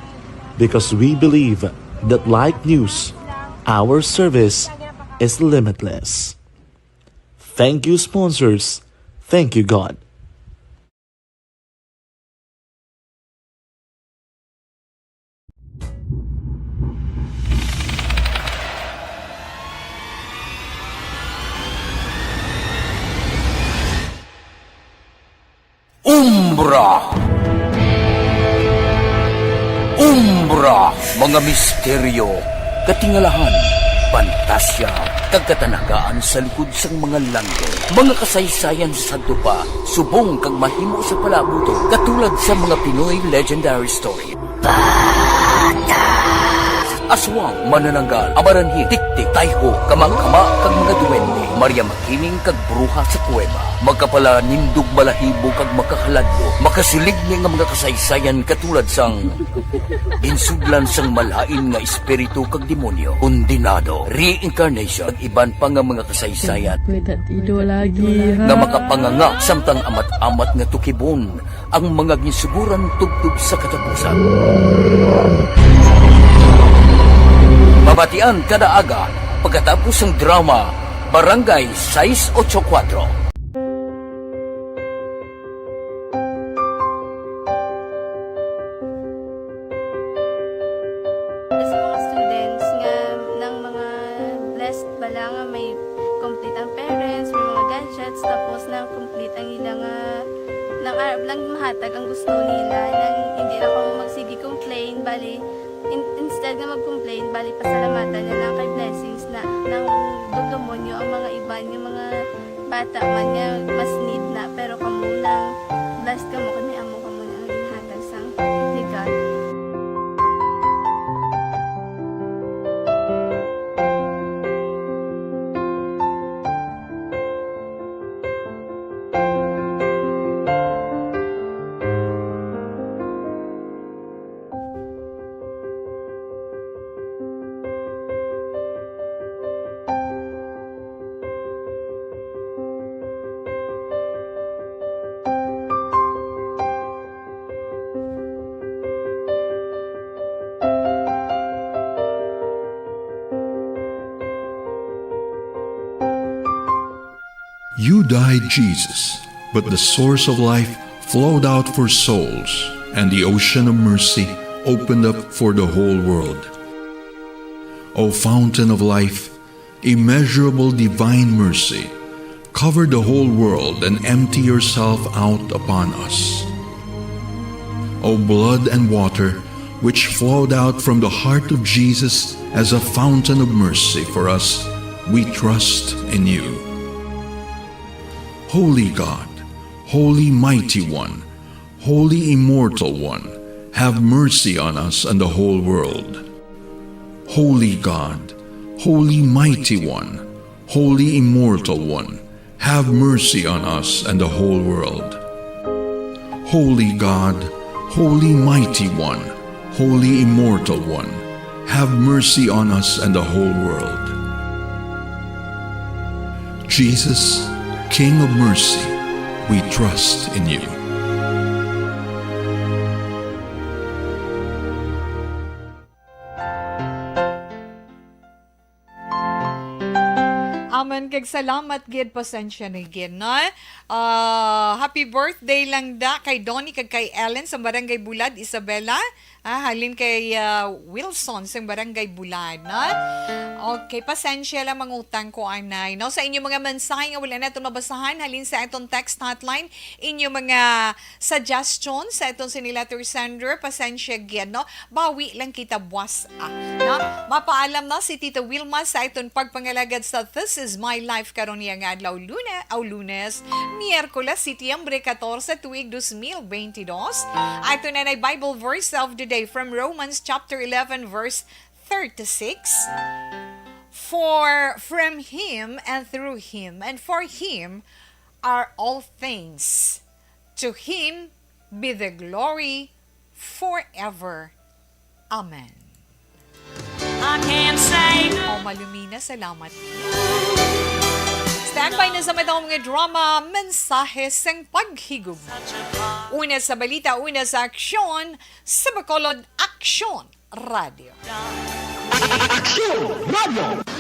because we believe that like news, our service is limitless. Thank you, sponsors. Thank you, God. Umbra. Umbra, mga misteryo, katingalahan, pantasya, kag katanagaan sa likod sang mga langit. Mga kasaysayan sa sadto pa, subong kag mahimo sa palaabuton, katulad sa mga Pinoy legendary story. Aswang, manananggal, amaranhit, tiktik, tayho, kamakama, kag mga duwende, Maria Makiling kag bruha sa kuweba. Makapalanindog, balahibo, kag makahaladlok. Makasiling ni nga mga kasaysayan katulad sang ginsudlan sang malain nga espiritu kag demonyo, kondenado, reincarnation, kag iban pa nga mga kasaysayan May tatido lagi, ha? nga makapanganga samtang amat-amat nga tukibon ang mga ginsuguran tubtob sa katapusan. Mabatian kada aga pagkatapos sang drama Barangay sais ocho kuwatro. Sa mga students nga nang mga blessed bala nga may complete ang parents, may mga gadgets, tapos nang complete ang ila nga nang arab lang mahatag ang gusto nila, nang hindi na kamo magsige complain, bali, in-, instead nga mag-complain, bali, pasalamatan na lang kay blessings na nang dugdumonyo ang mga iban nga mga bata man nga mas need na, pero kamo nang blessed kamo kay may amo kamo nga ginhatag sang ni God. You died, Jesus, but the source of life flowed out for souls and the ocean of mercy opened up for the whole world. O fountain of life, immeasurable divine mercy, cover the whole world and empty yourself out upon us. O blood and water, which flowed out from the heart of Jesus as a fountain of mercy for us, we trust in you. Holy God, Holy Mighty One, Holy Immortal One, have mercy on us and the whole world. Holy God, Holy Mighty One, Holy Immortal One, have mercy on us and the whole world. Holy God, Holy Mighty One, Holy Immortal One, have mercy on us and the whole world. Jesus, King of mercy, we trust in you. Amen. Kag salamat gid, pasensya na gid, no? Ah, happy birthday lang da kay Donnie kag kay Ellen sa Barangay Bulad, Isabela. Ah, halin kay, ah, Wilson sa Barangay Bulad, no? Okay, pasensya lang, mangutang ko anay, no? Sa inyo mga mensahe nga wala naton mabasahan, halin sa aton text hotline, inyo mga suggestions sa aton sini letter sender, pasensya gid, no? Bawi lang kita buwas, ah, no? Mapaalam na si Tita Wilma sa aton pagpangalagad sa This Is My Life karon niya nga adlaw, Luna, aw, Lunes, Miyerkules, Setyembre katorse, tuig dos mil benti dos. Ato na nay Bible verse of the day from Romans chapter eleven, verse thirty-six. For from him, and through him, and for him are all things. To him be the glory forever. Amen. I can't say no. O, malumina, salamat. Standby na sa matang mga drama, mensahe sang paghigugma. Una sa balita, una sa aksyon, sa Bacolod Aksyon Radio. Aksyon Radio!